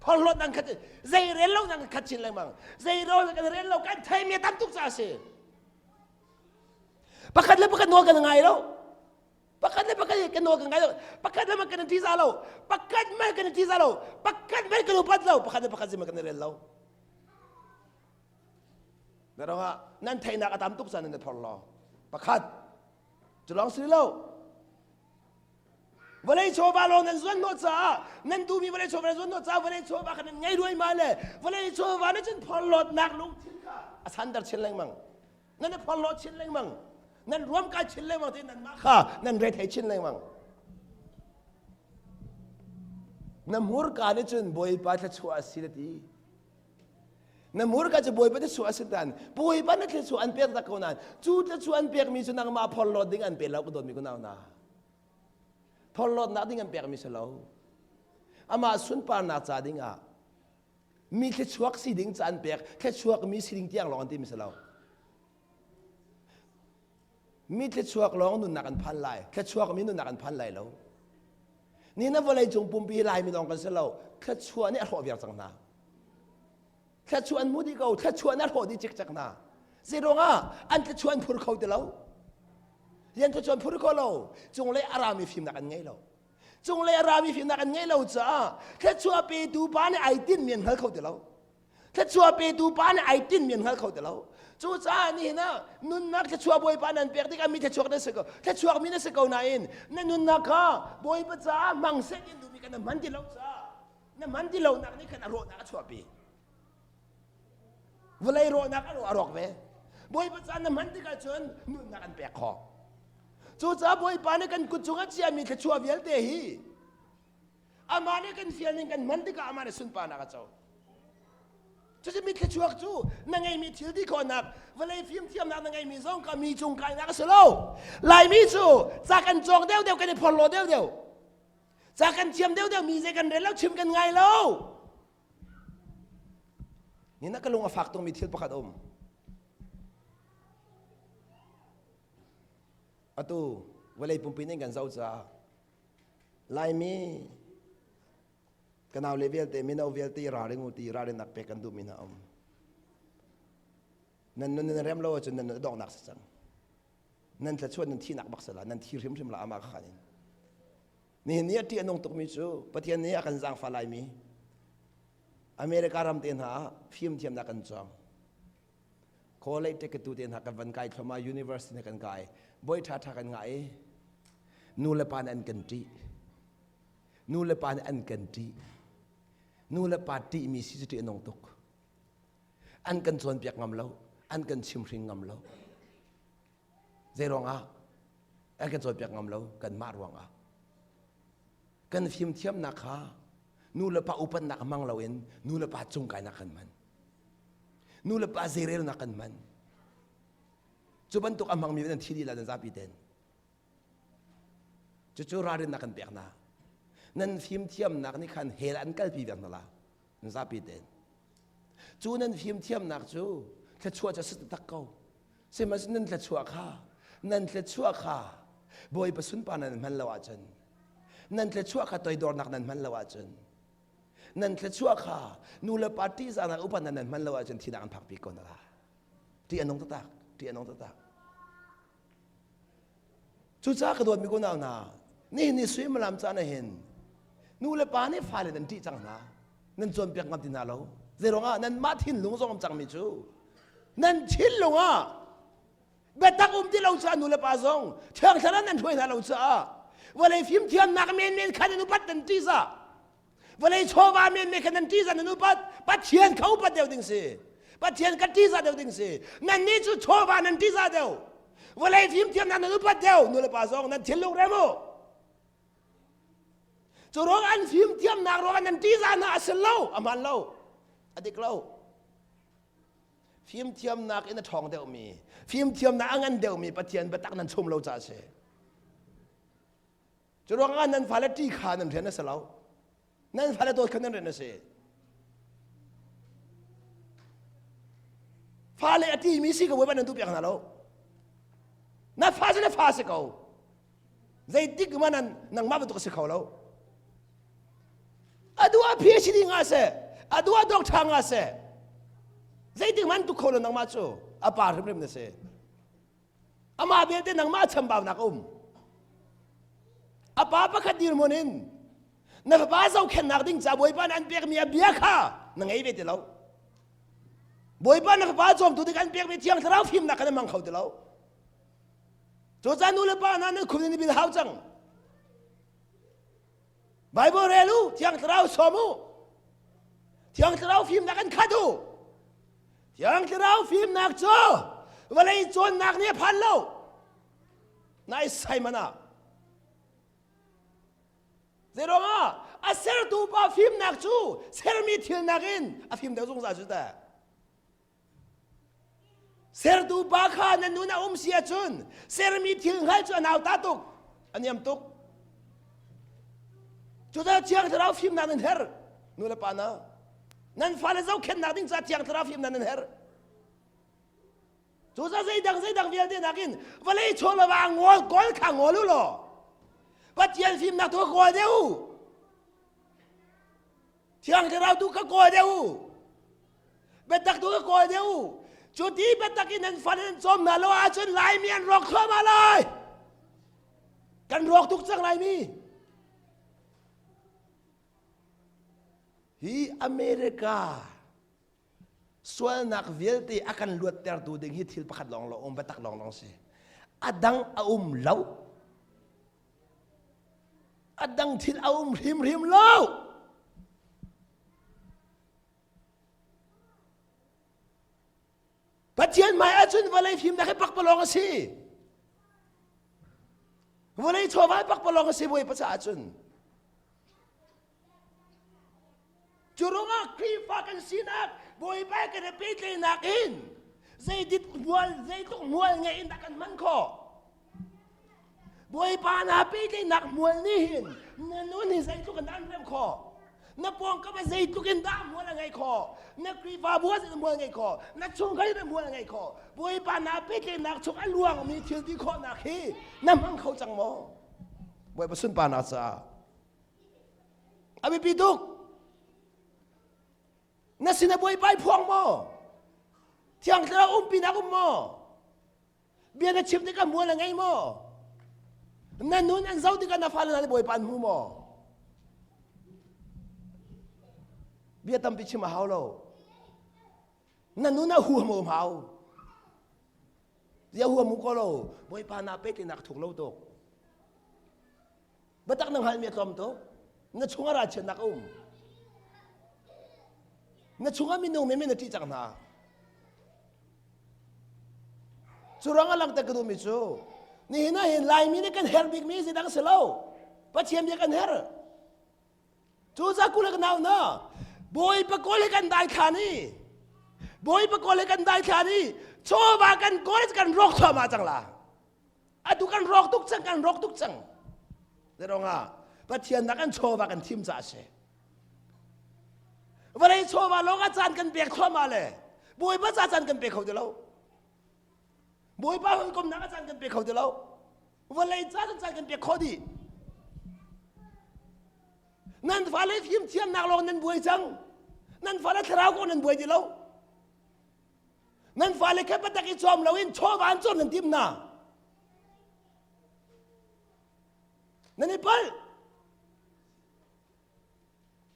Phorhlawt an khat zei rel lo an khat chin lengmang. Zei rel kan rel lo kan theimi tam tuk caah si. Pakhat le pakhat nawl kan ngai lo. Pakhat le pakhat kan nawl kan ngai lo. Pakhat le kan ṭihzah lo. Pakhat man kan ṭihzah lo. Pakhat man kan upat lo. Pakhat le pakhat zima kan rel lo. Na rongah nan theihnak a tam tuk caan nan phor lo. Pakhat. Cu lawng si lo. Vawlei chawva lawng nan zuan hnawh caah nan duhmi vawlei chawva nan zuan hnawh caah vawlei chawva kha nan ngei ruaima le vawlei chawva nih cun phorhlawtnak lungthin kha a santer chin lengmang. Nan i phorhlaw chin lengmang. Nan ruamkai chin lengmang ti nanmah kha nan rethei chin lengmang. Na hmurka nih cun Bawipa thluachuah a si na ti. Na hmurka cu Bawipa thluachuah a si tan. Bawipa na thluachuah an pek tak ko nain cu thluachuah an pekmi cu nangmah phorhlawt ding an pe lo ka dawtmi kunau hna. Phorhlawtnak ding an pekmi si lo. Amah sunparnak ca ding ah mi thluachuak si ding ca an pek, thluachuak mi si ding tiang lawng an timi si lo. Mi thluachuak lawng nunnak an phan lai, thluachuak mi nunnak an phan lai lo. Ni na vawlei cung pumpi Laimi lawng kan si lo, thluachuah nih a hrawh viar cang hna. Thluachuah an hmu dih ko, thluachuah nih a hrawh dih cikcek hna. Zeiruangah an thluachuah an phur kho ti lo. Rian thluachuah an phur kho lo. Cunglei a rami fimnak an ngei lo. Cunglei a rami fimnak an ngei lo caah thluachuah petu pa nih ai tinhmi an hngal kho ti lo. Thluachuah petu pa nih ai tinhmi an hngal kho ti lo. Cucaah nihin ah nunnak thluachuah Bawipa nan pek tikah mi thluachuak na si ko. Thluachuak mi na si ko nain na nunnak kha Bawipa caah hmang seh ti duhmi kha na hman ti lo caah na hman ti lonak nih khan a rawhnak a chuahpi. Vawlei rawhnak a rawh a rawk ve. Bawipa caah na hman tikah cun nunnak an pek khawh. Cucaah Bawipa nih kan kut cung a chiahmi thluachuah vialte hi amah nih kan fial ning kan hman tikah amah nih sunparnak a co. Cucu mi thluachuak cu na ngeimi thil ti khawhnak vawlei fimthiamnak na ngeimi zong ka mi cung kainak a si lo. Laimi cu ca kan cawng deuhdeuh kan i phorhlaw deuhdeuh. Ca kan thiam deuhdeuh mi zei kan rel lo chim kan ngai lo. Ni na ka lung a fak tungmi thil pakhat a um. Atu vawlei pumpi nih kan zoh caah Laimi ka nau le vialte mino vialte ralring u ti ralrinnak pek kan duhmi hna um. Nan nun nan rem lo ahcun nan nun a donghnak si cang. Nan thluachuah nan thihnak bak sala nan thi hrimhrim la amah khan in. Nihin ni a ṭih a nung tukmi cu Pathian nih a kan zaangfah laimi America ram te hna ah fimthiamnak kan cawng. College te tu te hna kan van kai thluahmah university hna kan kai. Bawi ṭha ṭha kan ngah i nu le pa nih an kan ṭih. Nu le pa nih an kan ṭih. Nu le pa ṭihmi si cu ṭih a nung tuk. An kan cawnpiak ngam lo. An kan chimhring ngam lo. Zei ruangah? An kan cawnpiak ngam lo kanmah ruangah. Kan fimthiamnak kha nu le pa upatnak hmang loin nu le pa cungkainak kan hman. Nu le pa zeirelnak kan hman. Cu bantuk a hmangmi nan thi dih la nan zapi ten. Cucu ralrinnak kan pek hna. Nan fimthiamnak nih khan hell an kalpi vek hna la. Nan zapi ten. Cu nan fimthiamnak cu thluachuah cu a si taktak ko. Sihmanhsehlaw nan thluachuah kha nan thluachuah kha Bawipa sunpar nan hman lo ahcun nan thluachuah kha toidornak nan hman lo ahcun nan thluachuah kha nu le pa ṭihzahnak upat nan hman lo ahcun thinak an phakpi ko na la. Ṭih a nung taktak, ṭih a nung taktak. Cucaah ka dawtmi unau hna, nihin ni suimilam caan ah hin nu le pa nih fale nan ṭih cang hna, nan cawnpiak ngam ti hna lo. Zeiruangah nanmah thinlung zong um cangmi cu nan thinlung ah biatak um ti lo caah nu le pa zong thiang thlarau nan hruai hna lo caah vawlei fimthiamnak menmen khan nan upat nan ṭihzah vawlei chawva menmen khan nan ṭihzah nan upat Pathian kha upat deuh ding si Pathian ka ṭihzah deuh ding si nannih cu chawva nan ṭihzah deuh vawlei fimthiamnak nan upat deuh nu le pa zong nan thinlung rem u cu ruang an fimthiamnak ruang nan ṭihzah hna a si lo a hmaan lo a dik lo fimthiamnak in a ṭhawng deuhmi fimthiamnak a ngan deuhmi Pathian biatak nan chum lo caah a si Cu ruangah nan fale ṭi kha nan rian a si lo. Nan fale dawt kha nan rian a si. Fale a ṭimi si ko bawipa nan duh piak hna lo. Na fa cu na fa si ko. Zeitik hmanh nan nangmah bantuk a si kho lo. A duh a PhD nga seh, a duh a doctor nga seh. Zeitik hmanh tuk kho lo nangmah cu a pa hrimhrim na si. Amah belte nangmah chambaunak a um. A pa pakhat dirhmun in na fapa zohkhenhnak ding ca Bawipa nih an pekmi a bia kha na ngei ve ti lo. Bawipa na fapa cawmtu ding an pekmi Thiang Thlarau fimnak kha na hmang kho ti lo. Cucaah nu le pa hna nan khum in bil hau cang. Bible rel u, Thiang Thlarau sawm u. Thiang Thlarau fimnak an khat u. Thiang Thlarau fimnak cu vawlei cawnnak nih a phan lo. Nai Simon ah. Zeiruangah a sertu pa fimnak cu sermi thil nakin a fim deuh zungzal cu ta. Sertu pa kha na nun a um si ahcun sermi thil hngalh cu a nauta tuk, a niam tuk. Cucaah Thiang Thlarau fimnak nan herh nu le pa na. Nan fale zohkhenhnak ding caah Thiang Thlarau fimnak nan herh. Cucaah zeidang zeidang vialte nakin vawlei chawlava ngawl kawl kha ngawl u law Pathian fimnak tu kawl deuh u. Thiang Thlarau tu kha kawl deuh u. Biatak tu kha kawl deuh u. Cu ti biatak in nan fale nan cawm hna lo ahcun Laimi an rawk thluahmah lai. Kan rawk tuk cang Laimi. Hi America. Sualnak vialte a kan luattertu ding hi thil pakhat lawng lawng um biatak lawng lawng si. A dang a um lo. A dang thil a um hrimhrim lo. Pathian hmai ahcun vawlei fimnak hi pakpalawng a si. Vawlei chawva hi pakpalawng a si Bawipa caah cun. Cu ruangah Khrihfa kan sinak Bawipa kan i pehtlaihnak in zeitit hmual zeitluk hmual ngei in dah kan hman khawh. Bawipa na pehtlaihnak hmual nih hin na nun hi zeitluk in dah an remh khawh. Na pawngkam ah zeitluk in dah hmual a ngeih khawh. Na Khrihfabu ah zeitin hmual a ngeih khawh. Na chungkhar in hmual a ngeih khawh. Bawipa na pehtlaihnak chung a luangmi thil ti khawhnak hi na hmang kho cang maw? Bawipa sunparnak caah A biapi tuk. Na sin a bawipa i phuang maw? Thiang Thlarau umpinak um maw? Bia na chim tikah mual a ngei maw? Na nun an zoh tikah na fale hna nih bawipa an hmu maw? Bia tampi chim a hau lo. Na nun a huam um hau. Zia huam u ko lo. Bawipa na pek nak thuk lo tuk. Biatak na hngalhmi a tlawm tuk. Na chungah ralchiatnak a um. Na chungah minung menmen na ṭih cang hna. Cu ruangah langhter ka duhmi cu nihin ah hin Laimi nih kan herh bikmi zeidang si lo. Pathian bia kan herh. Cu za kul ka nau na Bawipa kawl he kan dai thlan i Bawipa kawl he kan dai thlan i chawva kan kawl kan rawk thluahmah cang la. Atu kan rawk tuk cang, kan rawk tuk cang. Zeirong ah Pathian nak an chawva kan thim caah a si. Vawlei chawva lawng ah caan kan pek thluahmah le Bawipa ca caan kan pe kho ti lo. Bawipa hawikomnak ah caan kan pe kho ti lo. Vawlei ca caan kan pek khawh dih. Nan fale fimthiamnak lawng nan buai cang. Nan fale thlarau kong nan buai ti lo. Nan fale kha patak i cawm loin chawva an cawm nan tim hna. Nan i palh.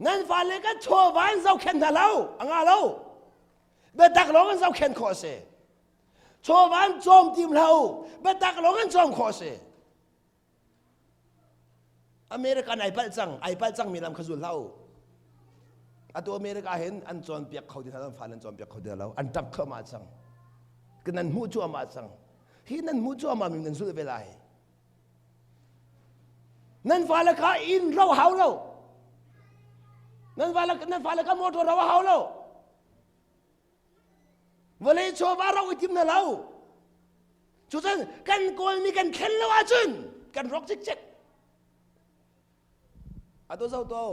Nan fale kha chawva an zohkhenh hna lo, a nga lo. Biatak lawng an zohkhenh khawh a si. Chawva an cawm tim hlah u, biatak lawng an cawm khawh a si. American ai palh cang, ai palh cangmi lam kha zul hlah u. Atu America hin an cawnpiak kho ti hna lo, an fale an cawnpiak kho ti lo, an ṭap thluahmah cang. Nan hmuh cuahmah cang. Hi nan hmuh cuahmah mi nan zulh ve lai. Nan fale kha inn ro hau lo. Nan fale nan fale kha motor ro hau lo. Vawlei chawva ro i tim na lo. Cucun kan kawlmi kan thlen lo ahcun kan rawk cikcek. Atu zo to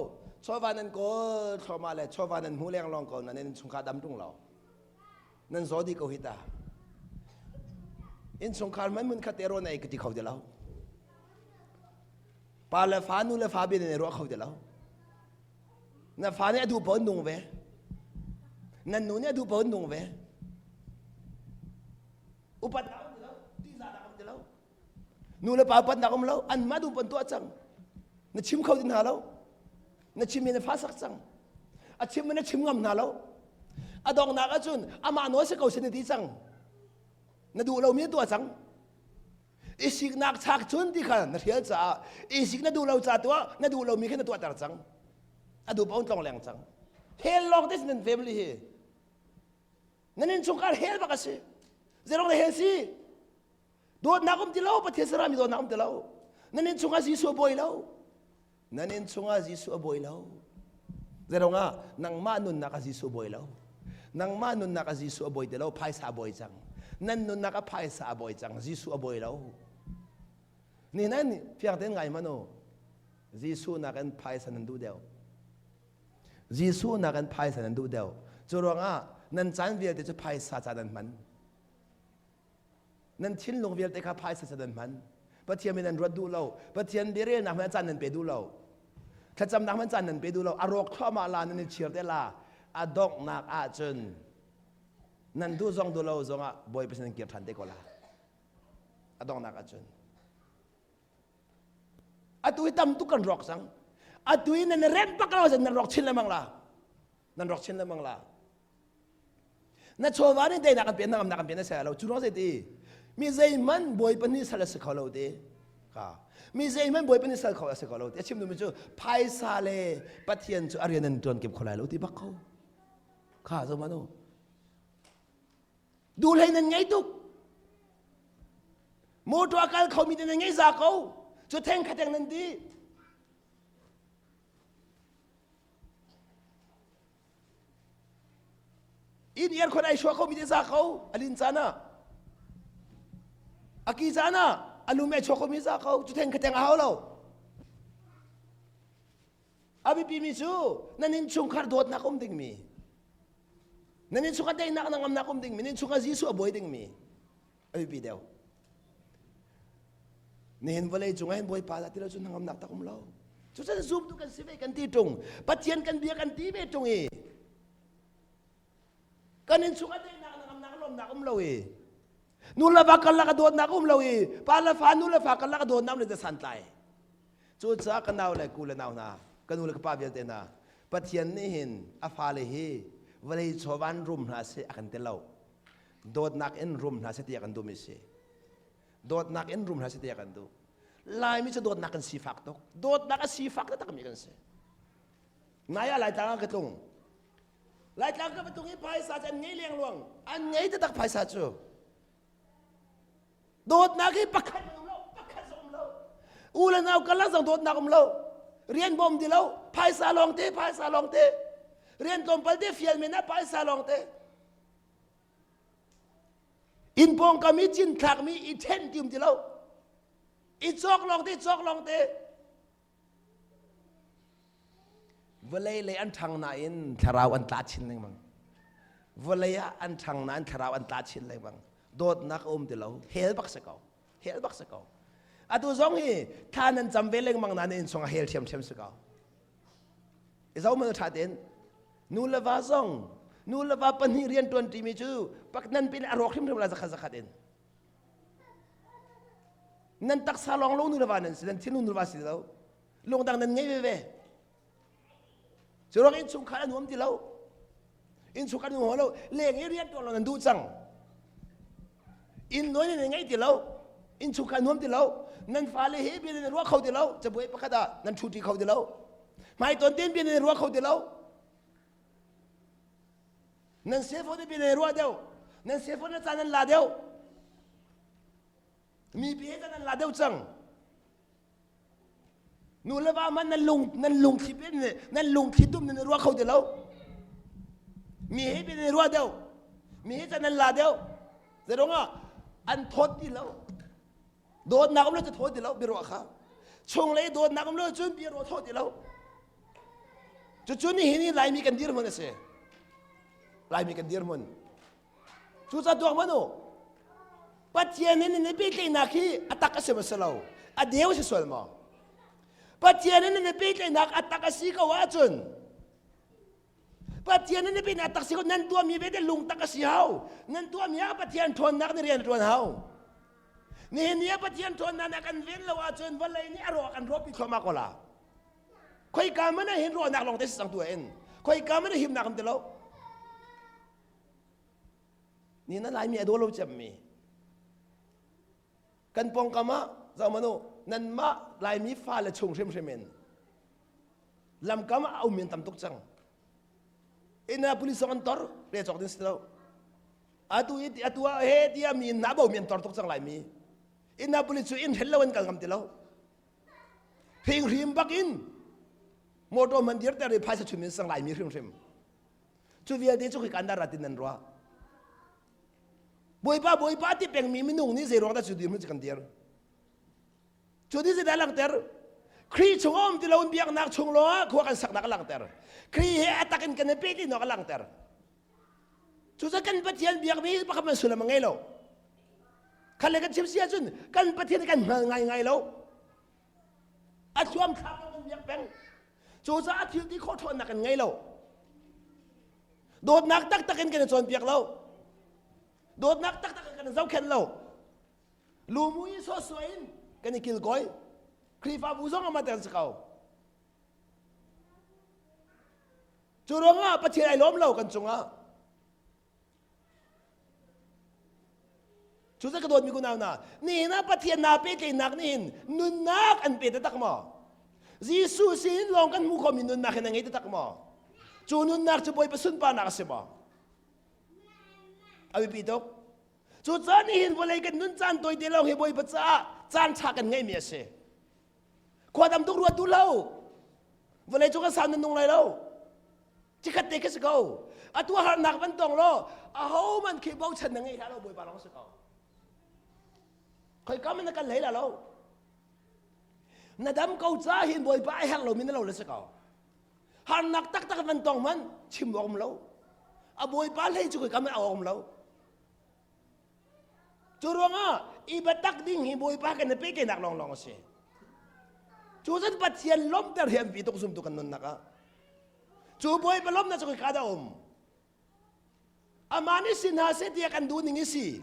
chawva nan kawl thluahmah le chawva nan hmu leng lawng ko nan chungkhar dam tung lo. Nan zaw dih ko hi ta. Innchungkhar hmanh mun khat te rawn ei ka ti kho ti lo. Pa le fa nu le fa bia nan i ruah kho ti lo. Na fa nih a duh paoh nung ve. Nan nu nih a duh paoh nung ve. Upatnak um ti lo, tihzahnak um ti lo. Nu le pa upatnak um lo, anmah duh paoh tuah cang. Na chim kho ti hna lo. Na chim mi na fa sak cang. A chim mi na chim ngam hna lo. A donghnak ahcun amah nawl si ko sin na ti cang. Na duh lomi na tuah cang. I siknak chak cun ti kha na hrial caah i sik na duh lo ca tuah na duh lomi kha na tuahter cang. A duh paoh tlong leng cang. Hell lawng te nan family hi. Nan innchungkhar hell bak a si. Zeirong le hell si? Dawtnak um ti lo, Pathian sarami dawtnak um ti lo. Nan innchungah Jesuh a bawi lo. Nan innchungah Jesuh a bawi lo. Zeirong ah nangmah nunnak ah Jesuh a bawi lo. Nangmah nunnak ah Jesuh a bawi ti lo, phaisa a bawi cang. Nan nunnak ah phaisa a bawi cang, Jesuh a bawi lo. Ni nan fiang tein ngai hmanh u. Jesuh nakin phaisa nan duh deuh. Jesuh nakin phaisa nan duh deuh. Cu ruangah nan caan vialte cu phaisa ca nan hman. Nan thinlung vialte kha phaisa ca nan hman. Pathian min nan ruat duh lo. Pathian biarelnak hmanh caan nan pe duh lo. Thlacamnak hmanh caan nan pe duh lo. A rawk thluahmah la nan i chir te la. A donghnak ahcun nan duh zong duh lo zongah Bawipa sin nan kir ṭhan te ko la. A donghnak ahcun. Atu hi tam tuk kan rawk cang. Atu hi nan remh bak lo nan rawk chin lengmang la. Nan rawk chin lengmang la. Na chawva nih teinak an pe hnangamnak an pe na ser lo. Cu ruang zei ti? Mi zeihmanh bawipa nih sal a si kho lo ti. Ka. Mi zeihmanh bawipa nih sal kho a si kho lo ti. A chim duhmi cu phaisa le Pathian cu a rian an ṭuan kip kho lai lo ti bak ko. Kha zo manu. Duhlei nan ngei tuk. Motor a kal khomi te nan ngei za ko. Cu theng kha theng nan ti. Inn aircon ai shuah khomi te za ko. A lin caan ah. A ki caan ah a lum ai chuak khomi za ko. Cu theng kha theng a hau lo. A biapimi cu nan innchungkhar dawtnak um dingmi. Nan innchungkhar daihnak na ngamnak um dingmi, nan innchungkhar Jesuh a bawi dingmi a biapi deuh. Nihin vawlei cung ah hin Bawipa dah ti lo cu hnangamnak tak um lo. Cucun zumtu kan si ve kan ti ṭung. Pathian kan bia kan ti ve ṭung i kan innchungkhar daihnak na ngamnak lawmnak um lo i nu le va karlak a dawtnak um lo i pa le fa nu le fa karlak a dawtnak um le santlai. Cucaah ka nau le ku le nau hna, ka nu le ka pa vialte hna, Pathian nih hin a fale hi vawlei chawvan rum hna seh a kan ti lo. Dawtnak in rum hna seh ti a kan duhmi si. Dawtnak in rum hna seh ti a kan duh. Laimi cu dawtnak kan sifak tuk. Dawtnak a sifak takmi kan si. Nai ah Laitlang ah ka tlung. Laitlang ka va tlung i phaisa cu an ngei lengluang. An ngei taktak phaisa cu. Dawtnak hi pakhat um lo, pakhat zong um lo. U le nau karlak zong dawtnak um lo. Rian bawm ti lo, phaisa lawng te, phaisa lawng te. Rian tlawmpal te fial men ah phaisa lawng te. Inn pawngkam i cinthlakmi i ṭhen ti um ti lo. I cawk lawng te, cawk lawng te. Vawlei lei an ṭhang nain thlarau an tla chin lengmang. Vawlei ah an ṭhang nain thlarau an tla chin lengmang. Dawtnak a um ti lo. Hell bak si ko. Hell bak si ko. Atu zong hi thla nan cam ve lengmang nain inn chungah hell ṭhiamṭhiam si ko. I zo man ṭha tein nu le va zong nu le va pahnih rian ṭuan ṭimi cu pak nan pin a rawk hrimhrim la zakhat zakhat in. Nan taksa lawng lo nu le va nan si, nan thinlung nu le va si lo. Lungdang nan ngei veve. Cu ruang innchungkhar a nuam ti lo. Innchungkhar nuam lo. Leng i rian tuan lo nan duh cang. Inn nawi nan ngei ti lo. Innchungkhar nuam ti lo. Nan fale he bia nan ruah kho ti lo. Cabuai pakhat ah nan ṭhuṭi kho ti lo. Hmaitawn tein bia nan ruah kho ti lo. Nan cellphone bia nan ruah deuh. Nan cellphone na caan nan la deuh. Mi bia he nan la deuh cang. Nu le va man nan lung nan lungthli nan lungthli tum nan ruah kho ti lo. Mi he bia nan ruah deuh. Mi he caan nan la deuh. Zeirong ah an thawt ti lo. Dawtnak um lo cu thaw ti lo biaruah kha. Chunglei dawtnak um lo cun biaruah thaw ti lo. Cucu nihin hi Laimi kan dirhmun a si. Laimi kan dirhmun. Cucaah tuak hmanh u. Pathian in nan pehtlaihnak hi a tak a si maw si lo? A deu si sual maw? Pathian in nan pehtlaihnak a tak a si ko ahcun Pathian in nan a tak si ko nan tuahmi vialte lungtak a si hau. Nan tuahmi ah Pathian ṭhawnnak nih rian a ṭuan hau. Nihin ni ah Pathian ṭhawnnak nih a kan ven lo ahcun vawlei nih a rawh a kan rawhpi thluahmah ko la. Khoika man ah hin ruahnak lawng te si cang tu in. Khoika man ah himnak um ti lo. Ni na Laimi a daw lo cemmi. Kan pawngkam ah zoh manu nanmah Laimi fale chung hrimhrim in lamkam ah a um in tam tuk cang. Ina police zong an tor re cawk ding si lo. Atu i atu ah he tiah mi na bo mi an tor tuk cang Laimi. Ina police cu in hrel lo an kal ngam ti lo. Hringhrim bak in motor man dir ter i phaisa chum in sang Laimi hrimhrim. Cu vialte cu khika an ratin nan ruah. Bawipa Bawipa ti pengmi minung nih zei ruang dah cu dirhmun cu kan dir. Cu nih zeidah langhter? Khrih chung a um ti lo in biaknak chung lawngah khua kan saknak a langhter. Khrih he a tak in kan i pehtlaihnak a langhter. Cucaah kan Pathian biakmi pakhat man sullam a ngei lo. Khat le kan chim si ahcun kan Pathian kan hngal ngaingai lo. A thuam thlak lo kan biak peng. Cucaah thil ti khawh ṭhawnnak kan ngei lo. Dawtnak taktak in kan i cawnpiak lo. Dawtnak taktak in kan i zohkhenh lo. Lumui sawsawh in kan i kilkawi. Khrihfabu zong amah te kan si ko. Cu ruangah Pathian ai lawm lo kan cungah. Cu ka dawtmi kunau hna, nihin ah Pathian naa pehtlaihnak nih hin nunnak an pe taktak maw? Jesuh sin lawng kan hmuh khomi nunnak hin a ngei taktak maw? Cu nunnak cu Bawipa sunparnak a si maw? A biapi tuk. Cu caan nihin vawlei kan nun caan tawite lawng hi Bawipa caah caan ṭha kan ngeihmi a si. Khua tam tuk ruat duh lo. Vawlei cu kan sau nan nung lai lo. Cikhat te khi si ko. Atu harnak van tong law aho man khi bochan na ngei hlah lo Bawipa lawng si ko. Khoi kam in na kal hlei la lo. Na dam ko ca hin Bawipa a herh lomi na lo le si ko. Harnak taktak van tong man chim awk um lo. A Bawipa hlei cu khoi kam in a awk um lo. Cu ruangah i biatak ding hi Bawipa kan i pehtlaihnak lawnglawng a si. Cu cun Pathian lawmhter hi an pi tuk zumtu kan nunnak ah. Cu Bawipa lawmhnak cu ka dah um. Amah nih si hna seh tiah kan duh ning i si.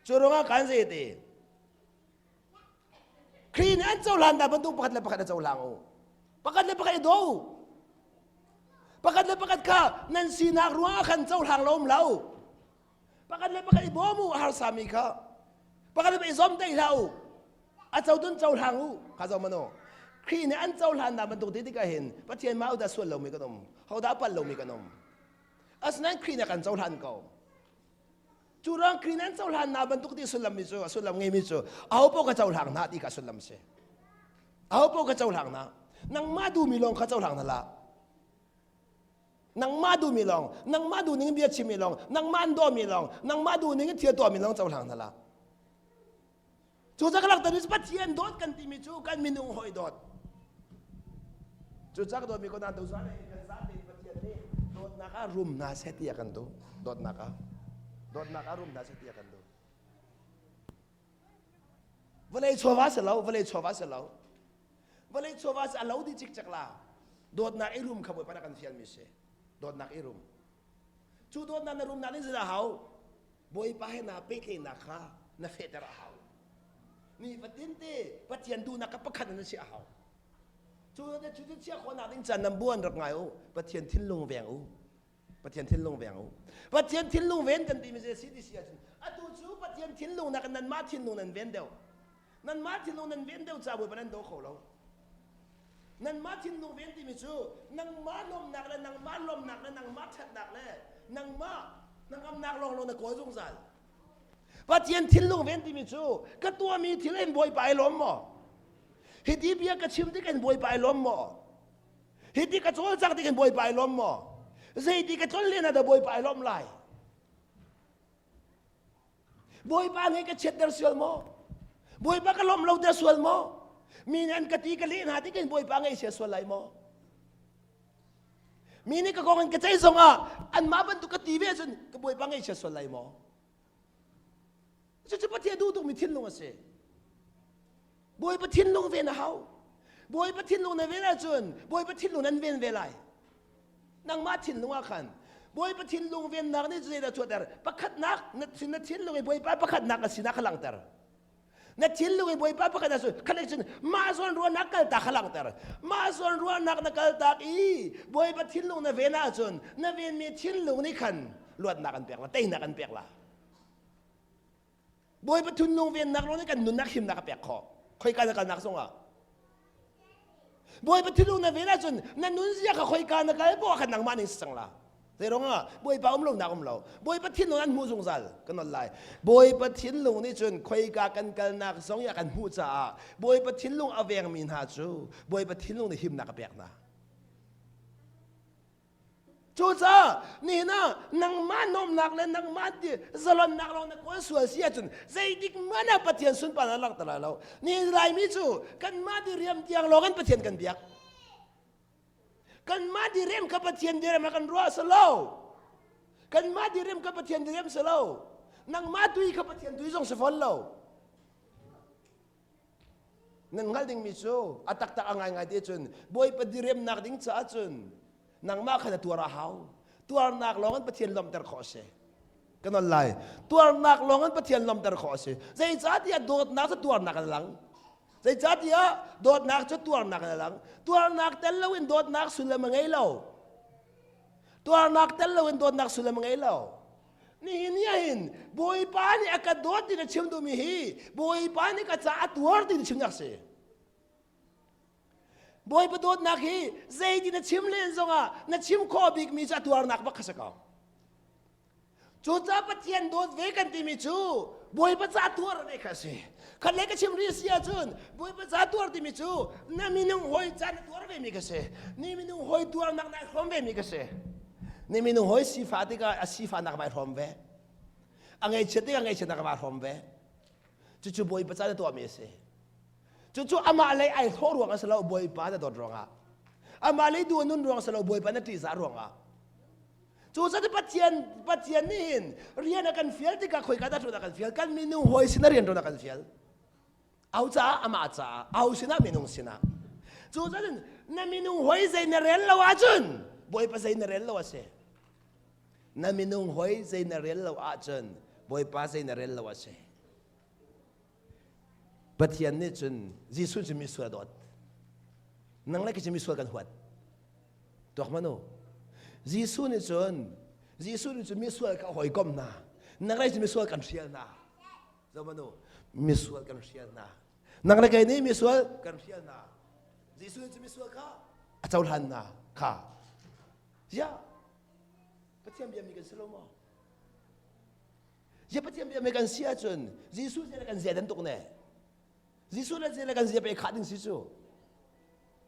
Cu ruangah kan zei te. Khrih nih an cohlan dah bantuk pakhat le pakhat a cohlang u. Pakhat le pakhat i daw u. Pakhat le pakhat kha nan sinak ruangah khan cohlang lo um lo. Pakhat le pakhat i bawm u a harsami kha. Pakhat le pakhat i zomtaih hlah u. A cotun cohlang u. Kha zo mano. Khrih nih an cohlan dah bantuk ti tikah hin Pathian mah dah sual lomi kan um. Hodah palh lomi kan um. Asinain Khrih nih a kan cohlan ko. Cu ruang Khrih nih an cohlan na bantuk ti sullam mi cu a sullam ngeimi cu aho paoh ka cohlang hna ti kha sullam si. Aho paoh ka cohlang hna. Nangmah duhmi lawng kha cohlang hna hlah. Nangmah duhmi lawng, nangmah duh ning bia chimmi lawng, nangmah an dawmi lawng, nangmah duh ning in thil tuahmi lawng cohlang hna hlah. Cu ca ka langhter mi cu Pathian dawt kan timi cu kan minung hawi dawt. Cu ca ka dawtmi ko na tu zan kan zate Pathian nih dawtnak ah rum hna seh ti a kan duh. Dawtnak ah dawtnak ah rum hna seh ti a kan duh. Vawlei chawva si lo, vawlei chawva si lo. Vawlei chawva si a lo di cikcek la. Dawtnak i rum kha Bawipa na kan fialmi si. Dawtnak i rum. Cu dawtnak na rumnak nih zeidah hau? Bawipa he naa pehtlaihnak kha na fehter a hau. Nifatin te Pathian duhnak kha pakhat in na chiah a hau. Cu cu cu chiah khawhnak ding caan nan buan rak ngai u. Pathian thinlung veng u. Pathian thinlung veng u. Pathian thinlung ven kan timi si ti si ahcun atu cu Pathian thinlung nak nanmah thinlung nan ven deuh. Nanmah thinlung nan ven deuh ca Bawipa nan daw kho lo. Nanmah thinlung ven timi cu nangmah lawmnak le nangmah lawmnak le nangmah ṭhatnak le nangmah hnangamnak lawnglawng na kawl zungzal. Pathian thinlung ven timi cu ka tuahmi thil in Bawipa ai lawm maw? Hiti bia ka chim tik in Bawipa ai lawm maw? Hiti ka cawlcang tik in Bawipa ai lawm maw? Zeiti ka tlon len ah dah Bawipa ai lawm lai? Bawipa nih ka chiatter sual maw? Bawipa ka lawmh lo ter sual maw? Mi nih an ka ti ka leh hna tik in Bawipa ngaihsia sual lai maw? Mi nih ka kong in ka ceih zongah anmah bantuk ka ti ve cun ka Bawipa ngaihsia sual lai maw? Cucu Pathian duh tukmi thinlung a si. Bawipa thinlung ven a hau. Bawipa thinlung na ven ahcun Bawipa thinlung nan ven ve lai. Nangmah thinlung ah khan Bawipa thinlung vennak nih zeidah chuahter? Pakhatnak na, na thinlung i Bawipa pakhatnak a sinak kha langhter. Na thinlung i Bawipa pakhat a si khan cun mah zawn ruahnak kaltak kha langhter. Mah zawn ruahnak na kaltak i Bawipa thinlung na ven ahcun na venmi thinlung nih khan luatnak an pek la, teinak an pek la. Bawipa thinlung vennak lawng nih kan nunnak himnak a pek khawh. Khoika na kalnak zongah. Bawipa thinlung na ven ahcun na nunzia kha khoika na kal poah khan nangmah ning si cang la. Zei ah Bawipa um lonak um lo. Bawipa thinlung an hmuh zungzal kan on lai. Bawipa thinlung nih cun khoika kan kalnak zong i a kan hmuh caah Bawipa thinlung a vengmi hna cu Bawipa thinlung nih himnak a pek hna. Cucaah nihin ah nangmah nuamhnak le nangmah zalonnak lawng na kawl sual si ahcun zeitik hmanh ah Pathian sunparnak langhter lai lo. Nihin Laimi cu kanmah diriam tiang lawng in Pathian kan biak. Kanmah diriam kha Pathian diriam ah kan ruah si lo. Kanmah diriam kha Pathian diriam si lo. Nangmah tui kha Pathian tui zong si fawn lo. Nan hngalh dingmi cu a taktak a ngaingai ti cun Bawipa diriamnak ding caah cun nangmah kha na tuar a hau. Tuarnak lawng in Pathian lawmhter khawh a si. Ka nawl lai. Tuarnak lawng in Pathian lawmhter khawh a si. Zeicahtiah dawtnak cu tuarnak in a lang. Zeicahtiah dawtnak cu tuarnak in a lang. Tuarnak tel loin dawtnak sullam a ngei lo. Tuarnak tel loin dawtnak sullam a ngei lo. Nihin ni ahhin Bawipa nih a ka dawt ti na chim duhmi hi Bawipa nih ka caah a tuar ti na chimnak si. Bawipa dawtnak hi zeiti na chim len zongah na chim khawh bikmi cu a tuarnak bak kha si ko. Cucaah Pathian dawt ve kan timi cu Bawipa ca tuar ve kha a si. Khat le ka chim rih si ahcun Bawipa ca tuar timi cu na minung hawi ca na tuar vemi ka si. Ni minung hawi tuarnak na hrawm vemi ka si. Ni minung hawi sifah tikah a sifahnak vai hrawm ve. A ngaihchiat tikah ngaihchiatnak va hrawm ve. Cucu Bawipa ca na tuahmi a si. Cucu amah lei ai hlawh ruang a si lo Bawipa na dawt ruangah. Amah lei duh nun ruang a si lo Bawipa na ṭihzah ruangah. Cucaah Pathian Pathian nih hin rian a kan fial tikah khoika dah ṭuan a kan fial kan minung hawi sinah rian ṭuan a kan fial. Au caah amah caah au sinah minung sinah. Cucaah na minung hawi zei na rel lo ahcun Bawipa zei na rel lo a si. Na minung hawi zei na rel lo ahcun Bawipa zei na rel lo a si. Pathian nih cun Jesuh cu misual a dawt. Nang le kei cu misual kan huat. Tuak hmanh u. Jesuh nih cun Jesuh nih cun misual ka hawikom hna. Nang le cu misual kan hrial hna. Zoh hmanh u. Misual kan hrial hna. Nang le kei nih misual kan hrial hna. Jesuh nih cun misual kha a cohlan hna kha. Ziah Pathian biami kan si lo maw? Ziah Pathian biami kan si ahcun Jesuh zia le kan zia dan tuk ne. Jesuh le zia le kan zia pe khah ding si cu.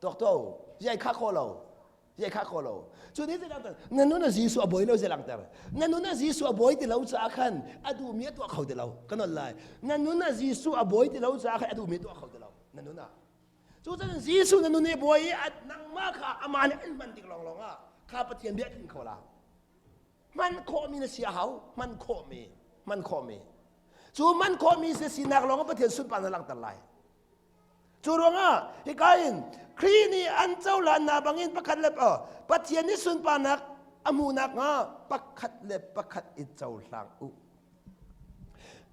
Tuak to zia kha kho lo. Zia kha kho lo. Cu ni te langter na nun a Jesuh a bawi lo zia langter. Na nun a Jesuh a bawi ti lo caah khan a duhmi a tuah kho ti lo. Kan on lai. Na nun a Jesuh a bawi ti lo caah khan a duhmi a tuah kho ti lo. Na nun ah. Cucaah Jesuh na nun i bawi i nangmah kha amah nih an hman tik lawnglawng ah kha Pathian bia tling kho la. Hman khawhmi na si a hau. Hman khawhmi. Hman khawhmi. Cu hman khawhmi si sinak lawng ah Pathian sunparnak langhter lai. Cu ruangah hika in Khrih nih an cohlannak bangin pakhat le Pathian nih sunparnak a hmuhnak hnga pakhat le pakhat i cohlang u.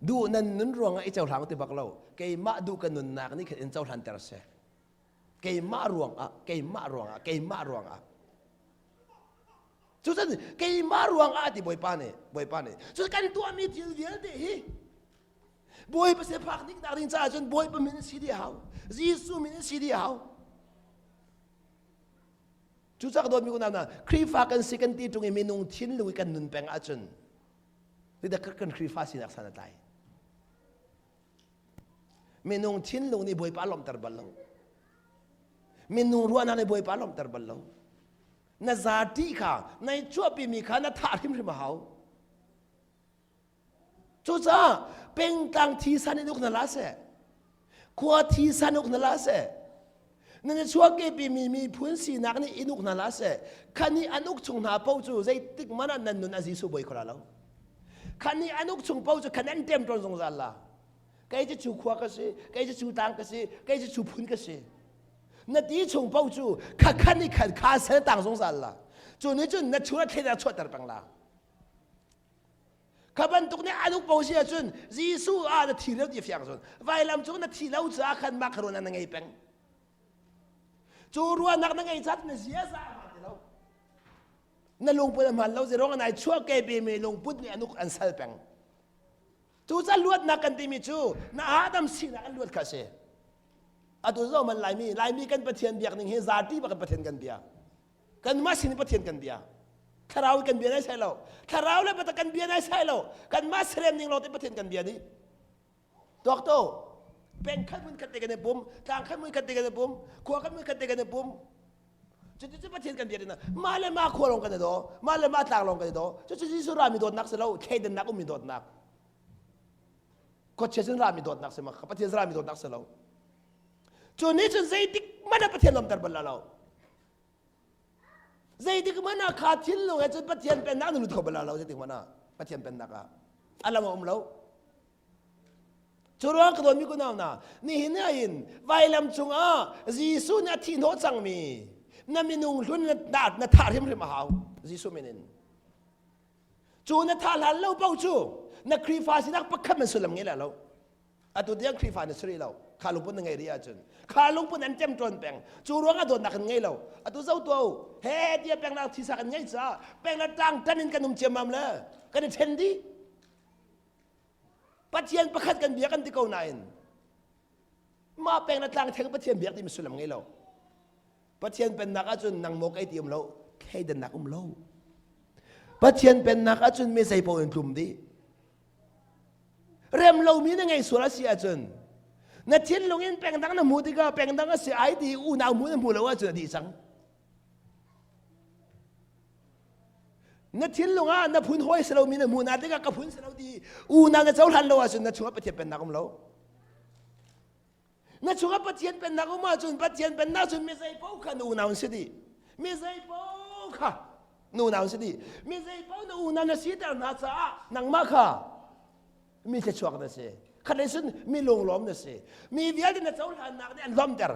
Duh nan nun ruangah i cohlang ti bak lo. Keimah duh ka nunnak nih khan in cohlanter seh. Keimah ruangah, keimah ruangah, keimah ruangah. Cucun keimah ruangah ti Bawipa nih, Bawipa nih. Cu kan tuahmi thil vialte hi Bawipa se phak dik nak ding caah cun Bawipa min si dih hau. Jesuh min si dih hau. Cucak dawtmi unau hna, Khrihfa kan si kan ti ṭung i minung thinlung i kan nun peng ahcun zeidah kan Khrihfa sinak san a tlai. Minung thinlung nih Bawipa lawmhter bal lo. Minung ruahnak nih Bawipa lawmhter bal lo. Na zati kha, nai chuahpimi kha na thah hrimhrim a hau. Cucaah pengtlang thisa nih uk na la seh. Khua thisa nih uk na la seh. Na na chuahkehpi mi miphun sinak nih in uk hna la seh. Kha nih an uk chung hna paoh cu zeitik hmanh ah nan nun a Jesuh bawi kho la lo. Kha nih an uk chung paoh cu khan an ṭemṭawn zungzal la. Kei cu cu khua ka si, kei cu cu tlang ka si, kei cu cu phun ka si. Na ti chung paoh cu kha khan nih khan kha sal tang zungzal la. Cu nih cun na chung a thlen a chuahter peng la. Kha bantuk nih an uk po si ahcun Jesuh ah na thi lo ti fiang cun vailam cung na thi lo caah khan mah kha ruahnak na ngei peng. Cu ruahnak na ngei caah na ziaza a hmaan ti lo. Na lungput a hmaan lo zeruang nai chuah ke mi lungput nih an uk an sal peng. Cu ca luatnak kan timi cu na Adam sinak an luat kha a si. Atu zo man Laimi, Laimi kan Pathian biak ning hi zati bak Pathian kan bia. Kanmah sin in Pathian kan bia. Thlarau kan bia nai sai lo. Thlarau le biatak kan bia nai sai lo. Kanmah serem ning lawng te Pathian kan bia dih. Tuak to. Peng khat mun khat te kan i pum, tlang khat mun khat te kan i pum, khua khat mun khat te kan i pum. Cuti cu Pathian kan bia ding mah le mah khua lawng kan i daw, mah le mah tlang lawng kan i daw. Cucu Jesuh rami dawtnak si lo, thleidannak ummi dawtnak. Khuachia sin rami dawtnak si ma, Pathian rami dawtnak si lo. Cu nih cun zeitik hmanh ah Pathian lawmter bal lo. Zeitik hmanh ah kha thinlung he cun Pathian pennak na lut kho bal lo zeitik hmanh ah Pathian pennak ah a lam a um lo. Cu ruang ka dawtmi kunau hna nihin ah hin vailam cungah Jesuh nih a thih hnawh cangmi na minung hlun na, na thah hrimhrim a hau Jesuh min in. Cu na thah hlan lo paoh cu na Khrihfa sinak pakhat man sullam ngei lo. Atu tiang Khrihfa na si rih lo. Kha lungput na ngei rih ahcun. Kha lungput an ṭemṭawn peng. Cu ruangah dawtnak kan ngei lo. Atu zo tuah u. He tiah pengnak thisa kan ngei caah pengnak ṭang ṭan in kan um ciammam le kan i ṭhen dih. Pathian pakhat kan bia kan ti ko nain mah peng le tlang theng Pathian biak timi sullam ngei lo. Pathian pennak ahcun nang maw kei ti um lo, thleidannak um lo. Pathian pennak ahcun mi zei paoh in tlum dih. Rem lomi na ngei sual a si ahcun na thinlung in pengdang na hmuh tikah pengdang a si ai ti unau hmu na hmu lo ahcun a dih cang. Na thinlung ah na phun hawi si lomi na hmuh na tikah ka phun si lo ti unau na cohlan lo ahcun na chungah Pathian pennak um lo. Na chungah Pathian pennak um ahcun Pathian pennak cun mi zei paoh kha na unau an si dih. Mi zei paoh kha na unau an si dih. Mi zei paoh na unau na siter hna caah nangmah kha mi thluachuak na si. Khatlei cun mi lunglawm na si. Mi vialte na cohlannak nih an lawmter.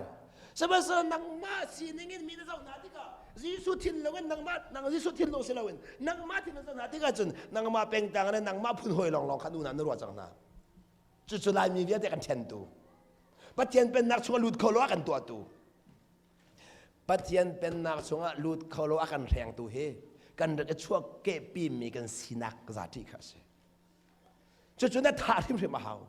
Sihmanhsehlaw nangmah sining in mi na zoh hna tikah Jesuh thinlung in nangmah nang Jesuh thinlung si loin nangmah thinlung zoh hna tikah cun nangmah pengtlang le nangmah phun hawi lawnglawng kha unau na ruah cang hna. Cucu Laimi vialte kan ṭhentu. Pathian pennak chungah lut kho lo a kan tuahtu. Pathian pennak chungah lut kho lo a kan hrengtu hi kan rak i chuak kehpimi kan sinak zati kha a si. Cucu na thah hrimhrim a hau.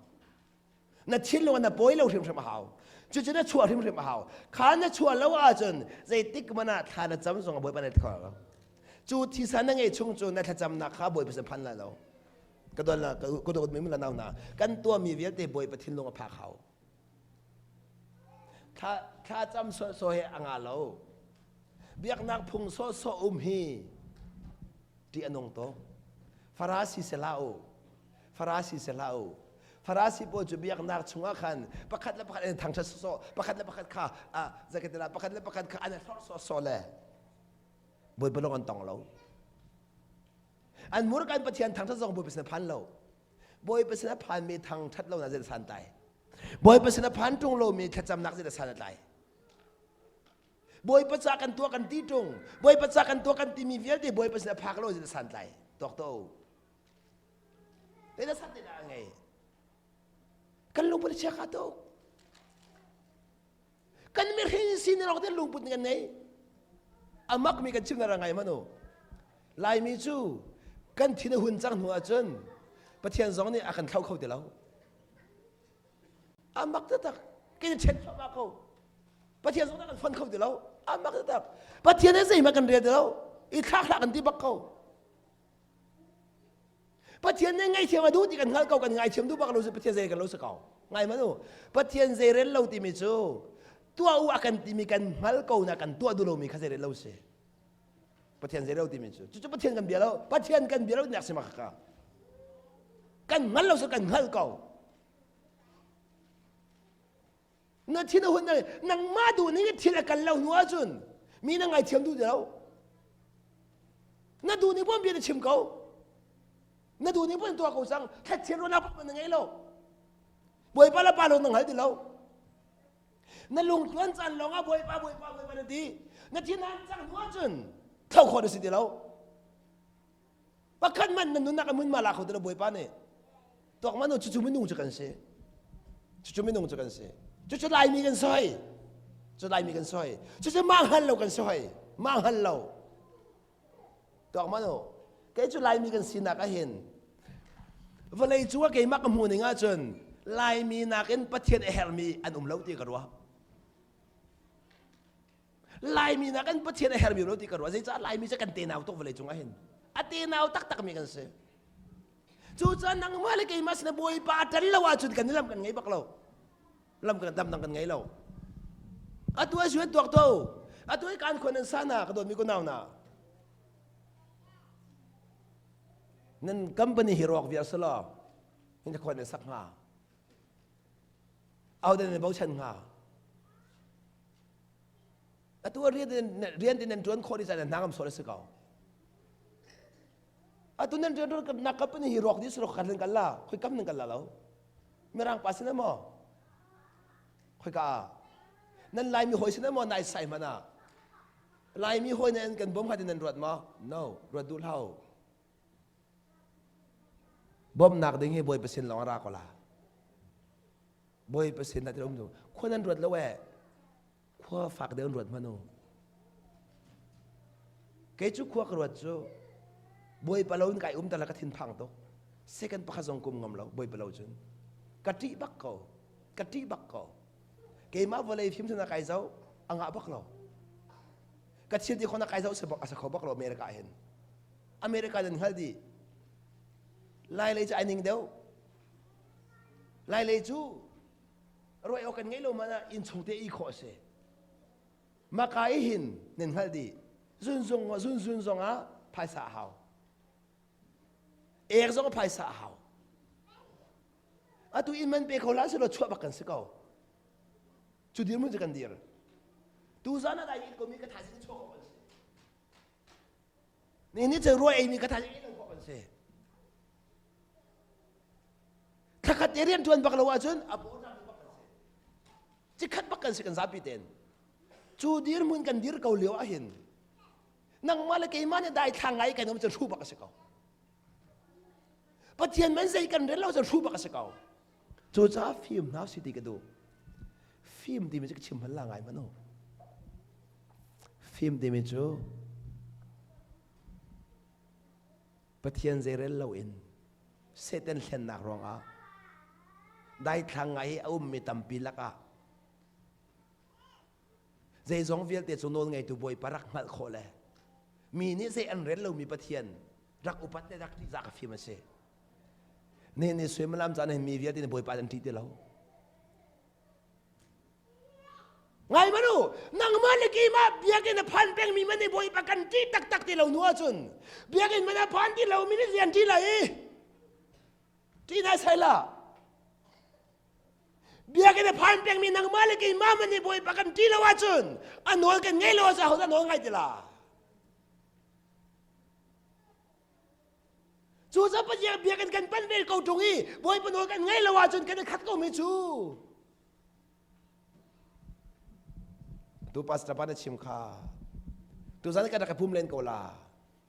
Na thinlung na pawi lo hrimhrim a hau. Cucu na chuah hrimhrim a hau. Kha na chuah lo ahcun zeitik hmanh ah thla na cam zong a Bawipa na kho lo. Cu thisa na ngei chung cu na thlacamnak kha Bawipa sin phan lai lo. Ka don la ka dawt mi la nau hna kan tuahmi vialte Bawipa thinlung a phak hau. Thla thla cam sawhsawh he a nga lo. Biaknak phung sawhsawh um hi ṭih a nung tuk. Farasi si hlah u. Farasi si hlah u. Farasi pawl cu biaknak chungah khan pakhat le pakhat an thangṭhat sawhsawh, pakhat le pakhat kha ah zakatila pakhat le pakhat kha an i hlorh sawhsawh le Bawipa lawng an tong lo. An murka in Pathian thangṭhat zong Bawipa sin a phan lo. Bawipa sin a phanmi thangṭhat lo na zei san tlai. Bawipa sin a phan ṭung lomi thlacamnak zei san a tlai. Bawipa ca kan tuah kan ti ṭung. Bawipa ca kan tuah kan timi vialte Bawipa sin a phak lo zei san tlai. Tuak to. Te na san te dah ngei. Kan lungput a chia kha tuk. Kan mihring sining lawng te lungput kan ngei. A makmi kan chim na ra ngai manu. Laimi cu kan thin a hun cang hnu ahcun Pathian zong nih a kan thlo kho ti lo. A mak taktak. Kan ṭhen thluahmah ko. Pathian zong nih a kan fon kho ti lo. A mak taktak. Pathian nih zeihmanh kan rel ti lo. I thlak hlah kan ti bak ko. Pathian nih ngaihthiam a duh ti kan hngalh ko kan ngaithiam duh bak lo cu Pathian zei kan lo si ko ngai man u Pathian zei rel lo timi cu tuah u a kan timi kan hngal ko na kan tuah duh lomi kha zei rel lo si Pathian zei lo timi cu cucu Pathian kan bia lo Pathian kan bia lo nak si ma kha kan hngal lo su kan hngal ko Na thin a hun nangmah duh ning thil a kal lo hnu ahcun mi na ngaithiam duh ti lo. Na duh ning pon bia na chim ko. Na duh ning pon tuah ko cang. Thlachiat ruahnak pon na ngei lo. Bawipa le pa lo na hngal ti lo. Na lungtluan caan lawng ah Bawipa Bawipa Bawipa na ti. Na thin han cang hnu ahcun thlo khawh na si ti lo. Pakhat man na nunnak a mun ma la kho ti lo Bawipa nih. Tuak man cucu minung cu kan si. Cucu minung cu kan si. Cucu Laimi kan si hoi. Cu Laimi kan si hoi. Cucu mah hngal lo kan si hoi. Mah hngal lo. Tuak man u. Kei cu Laimi kan sinak ahhin vawlei cu ah keimah ka hmuh ning ahcun Laimi nakin Pathian a herhmi an um lo ti ka ruah. Laimi nakin Pathian a herhmi lo ti ka ruah. Zeicah Laimi cu kan tenau tuk vawlei cung ahhin. A tenau taktakmi kan si. Cucaah nangmah le keimah sinah Bawipa a ṭan lo ahcun kan i lam kan ngei bak lo. Lam kan dam dang kan ngei lo. Atu a suan tuak to. Atu i kan khuan nan sa na ka dawtmi ko nau na. Nan company hi rawk viar selaw hin ka khuan nan sak hnga. Ahodah nan bochan hnga? Atu rian rian nan ṭuan khawh ni caan nan hna ngam sawh a si ko. Atu nan rian nak company hi rawk dih selaw kan kal la khoi kam nan kal la lo. Mirang pa sin maw? Khoi ka nan Laimi hawi sin maw nai sai mana? Laimi hawi nan kan bom kha nan ruat maw? No, ruat duh hlah. Bawmhnak ding hi Bawipa sin lawng a ra ko la. Bawipa sin ah um khua nan ruat lo eh. Khua fak deuh ruat hmanh u. Kei cu khua ka ruat cu Bawipa lo in kai um ta la ka thinphang tuk. Second pakhat zong kum ngam lo, bawipa lo cun. Ka ṭih bak ko. Ka ṭih bak ko. Keimah vawlei fim sana kai zo, a ngah bak lo. Ka thil ti khona kai zo a sa kho bak lo America hin. America nan hngal di. Lai lei cu ai ning deuh. Lai lei cu ruai awk kan ngei lo man ah inn chung te i khawh a si. Maka i hin nan hngalh dih. Zunzung zunzun zong ah phaisa a hau. Ek zong ah phaisa a hau. Atu inn man pe kho hlah selaw chuah bak kan si ko. Cu dirhmun cu kan dir. Tu zan ah dai it komi ka thaizing chuah khawh kan si. Ni ni cu ruai eimi ka thaizing ei lo khawh kan si. Thlakhat te rian ṭuan bak lo ahcun a paw bak kan si. Cikhat bak kan si kan zapi ten. Cu dirhmun kan dir ko lio ahhin nangmah le keimah nih daithlang ngai kan um cu hru bak a si ko. Pathian man zei kan rel lo cu hru bak a si ko. Cucaah fim hna si ti ka duh. Fim timi cu ka chim hman la ngai manu. Fim timi cu Pathian zeirel loin Satan hlennak ruangah daithlang ngai i a ummi tampi lakah zeizong vialte cu nawl ngeitu Bawipa rak hngalh khawh le mi nih zei an rel lomi Pathian rak upat le rak ṭihzah ka fim a si. Nihin ni suimilam caan hin mi vialte nih Bawipa an ṭih ti lo. Ngai manu, nangmah le keimah biakinn a phan pengmi man nih Bawipa kan ṭih taktak ti lo hnu ahcun biakinn man a phan ti lomi nih zei an ṭih lai i ṭih nai sai la. Biakinn a phan pengmi nangmah le keimah man nih Bawipa kan ṭih lo ahcun a nawl kan ngei lo ahcun ahodah nawl ngai ti la? Cucaah Pathian biakinn kan panh ve ko ṭung i Bawipa nawl kan ngaih lo ahcun kan i khat ko mi cu. Tu pastor pa na chim kha. Tu zan kan rak i pum len ko la.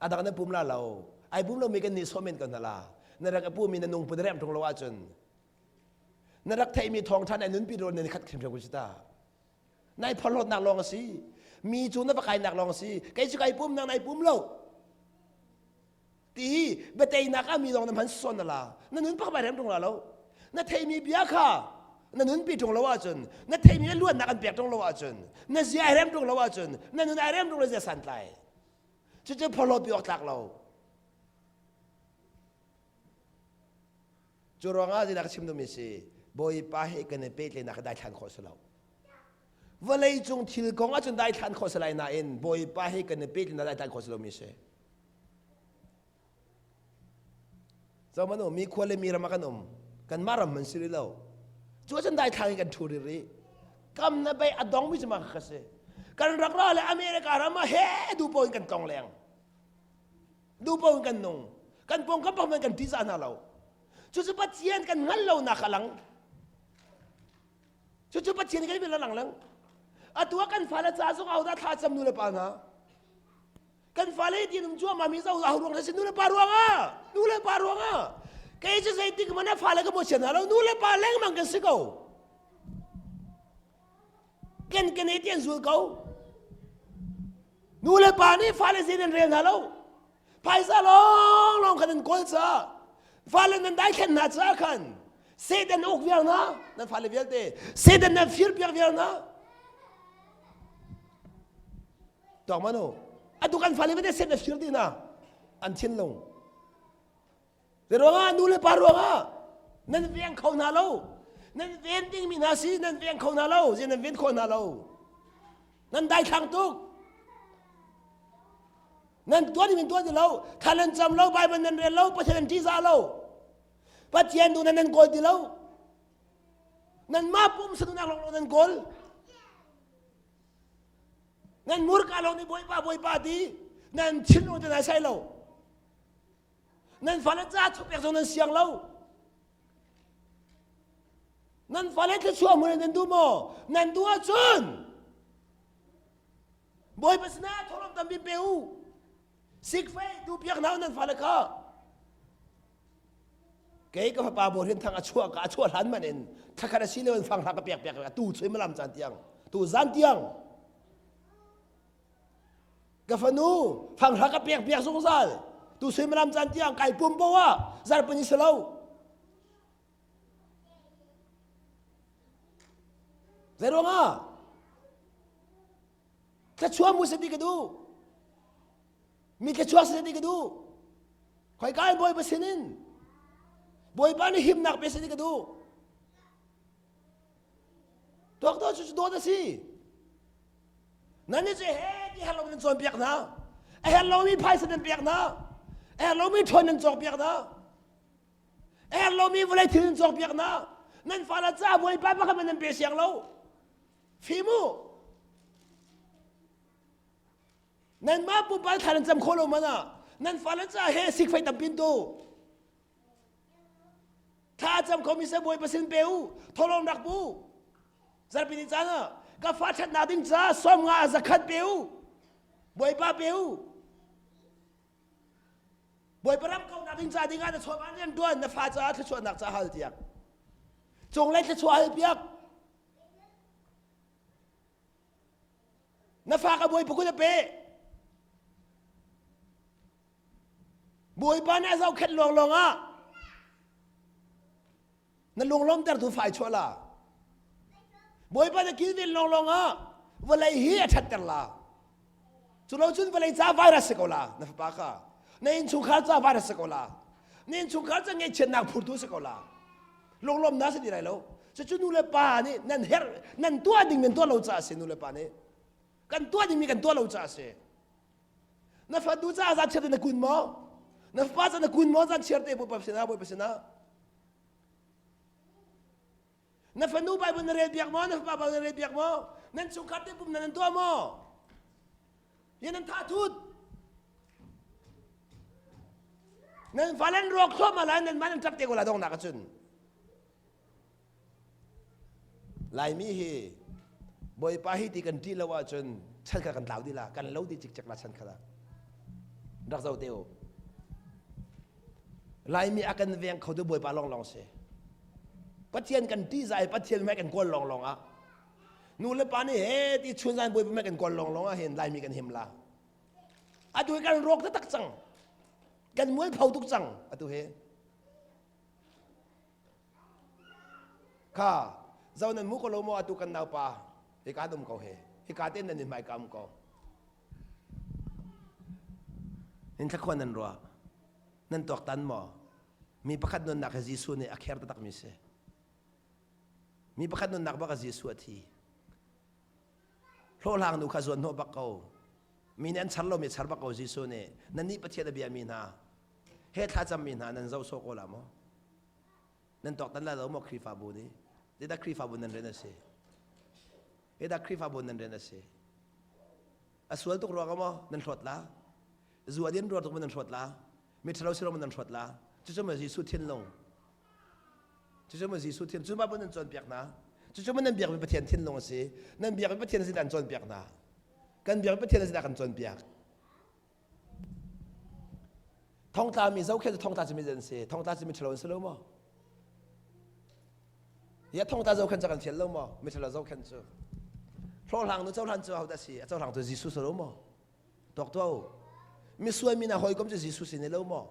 A dang na pum la lo. Ai pum lomi kan nih sawh men ko hna la. Na rak i pum i na nung pun rem ṭung lo ahcun na rak theihmi thawngṭha na nunpi rawn nan i khat hrimhrim ko si ta. Nai phorhlawtnak lawng a si. Mi cu na va kainak lawng a si. Kei cu kai pum nang nai pum lo. Ti hi biateinak ah mi lawng na hman sawn na la. Na nun pak bai rem ṭung la lo. Na theimi bia kha na nunpi ṭung lo ahcun, na theimi luatnak an pek ṭung lo ahcun, na zia ai rem ṭung lo ahcun, na nun ai rem ṭung lo zia santlai. Cucu phorhlawt pi awk tlak lo. Cu ruangah zeidah ka chim duhmi si Bawipa he kan i pehtlaihnak hi daithlan khawh si lo. Vawlei cung thil kong ahcun daithlan khawh si lai nain Bawipa he kan i pehtlaihnak daithlan khawh si lomi si. Zo mi khua le mi ram ah kan um. Kanmah ram man si rih lo. Cu ahcun daithlang in kan ṭhu rih rih. Kam na bei a dongmi cu mah kha si. Kan rak ra le America ram ah he duh paoh in kan tlong leng. Duhpaoh in kan nung. Kan pawngkam pakhat kan ṭihzah hna lo. Cucu Pathian kan hngalh lonak a lang. Cucu Pathian kan bil a lang lang. Atu ah kan fale ca zong ahodah thla cam nu le pa hna. Kan fale hi tin um cuahmah mi zo aho ruang si nu le pa ruangah nu le pa ruangah kei cu zeitik hmanh ah fale ka bochan hna lo nu le pa lengmang kan si ko. Kan kan e ti an zul ko. Nu le pa nih fale zei nan rel hna lo. Phaisa lawnglawng khan nan kawl caah fale nan daithlen hna caah khan Satan uk viar hna nan fale vialte Satan nan fir piak viar hna. Tuak manu atu kan fale vialte Satan fir dih hna an thinlung. Zei ruangah nu le pa ruangah nan veng kho hna lo. Nan ven dingmi hna si nan veng kho hna lo. Zei nan ven khawh hna lo. Nan daithlang tuk. Nan tuan in tuan ti lo. Thla nan cam lo, Bible nan rel lo, Pathian nan ṭihzah lo. Pathian duh nan nan kawl ti lo. Nanmah pumsa duhnak lawng nan kawl. Nan murka lawng nih Bawipa Bawipa ti. Nan thinlung te nai sai lo. Nan fale ca chupek zong nan siang lo. Nan fale thluachuah hmun nan duh maw? Nan duh ahcun Bawipa sinah thawhlawm tampi pe u. Sikfei duh piak hna u nan fale kha. Kei ka fapa Bawi Thang a chuah ka a chuah hlan man in thlakhat a si lo in fang hla ka pek pek tu suimilam caan tiang tu zan tiang Ka fanu, fanghra ka pek piak zungzal. Tu suimilam caan tiang kai pum po ah zarpani si lo. Zei ruangah? Thluachuah mu si ti ka duh. Mi thluachuah si ti ka duh. Khoi ka in Bawipa sin in Bawipa nih himnak pe si ti ka duh. Tuak to cu dawt a si. Nan nih cu he ti herh lo nan cawnpiak hna. A herh lomi phaisa nan pek hna. A herh lomi ṭhawn nan cawkpiak hna. A herh lomi vawlei thil nan cawkpiak hna. Nan fale ca Bawipa pakhat nan pe siang lo. Fim u. Nanmah pupa thla nan cam khawh lo man ah nan fale ca he sikfei tampin tu. Thla cam khomi se Bawipa sin pe u. Tholong rak bu. Zarpi ni caan ah ka fa ṭhatnak ding ca sawm nga zakhat pe u. Bawipa pe u. Bawipa ram kaunak ding ca ding ah na chawva rian ṭuan na fa caah thluachuahnak ca hal tiak. Cunglei thluachuah hal piak. Na fa ka Bawipa kut a pe. Bawipa nih a zohkhenh lawnglawng ah na lunglawmtertu fa ai chuah la. Bawipa na kilven lawnglawng ah vawlei hi a ṭhatter la. Cu lo cun vawlei ca virus si ko la na fapa kha. Na innchungkhar ca virus si ko la. Na innchungkhar ca ngaihchiatnak phurtu si ko la. Lunglawmnak si ti lai lo. Cucu nu le pa nih nan herh nan tuah ding nan tuah lo caah a si nu le pa nih. Kan tuah dingmi kan tuah lo caah a si. Na fanu caah zan chiar te na kun maw? Na fapa caah na kun maw zan chiar te Bawipa sinah Bawipa sinah? Na fanu Bible na rel piak maw? Na fapa Bible na rel piak maw? Nan chungkhar te pum nan tuah maw? Yan nan tha thut. Nan fa nan ruak thluahmah lai nan mah nan ṭap te ko la dongnak ahcun. Laimi hi Bawipa hi ti kan ṭih lo ahcun chan kha kan tlau dih la, kan lo dih cikcek la chan kha la. Rak zoh te u. Laimi a kan veng kho tu Bawipa lawnglawng si. Pathian kan ṭihzah i Pathian hmai kan kawl lawnglawng ah nu le pa nih he ti chun zan Bawipa hmai kan kawl lawnglawng ah hin Laimi kan him la. Atu hi kan rawk taktak cang. Kan mualpho tuk cang atu hi. Kha zo nan mu ko lo maw atu kan naupa hika an um ko he hika te nan in hmaika um ko in thlakhuan nan ruah nan tuaktan maw mi pakhat nunnak hi Jesuh nih a kher taktak mi si mi pakhat nunnak bak ah Jesuh a thi hlawhhlang nu kha zuan hnawh bak ko mi nih an char lomi char bak ko Jesuh nih nannih Pathian a bia mi hna he thlacam mi hna nan zoh sawh ko la maw Nan tuaktan lai lo maw Khrihfabu nih? Zeidah Khrihfabu nan rian a si? Zeidah Khrihfabu nan rian a si? A sual tuk ruang maw nan hlawt la? Zu a din ruang tuk maw nan hlawt la? Mi ṭhalo si ruang maw nan hlawt la? Cucu maw Jesuh thinlung? Cucu maw Jesuh thin? Cu ma nan cawnpiak hna? Cucu maw nan biakmi Pathian thinlung a si? Nan biakmi Pathian a si dah an cawnpiak hna? Kan biakmi Pathian a si dah kan cawnpiak? Thongtla mi zohkhenh cu thongtla cu mi an si. Thongtla cu miṭhalo an si lo maw? Ya thongtla zohkhenh cu kan fial lo maw? Miṭhalo zohkhenh cu. Hlawhhlang nu cohlan cu ahodah si? A cohlang cu Jesuh si lo maw? Tuak tuah u. Misual mi hna hawikom cu Jesuh si ne lo maw?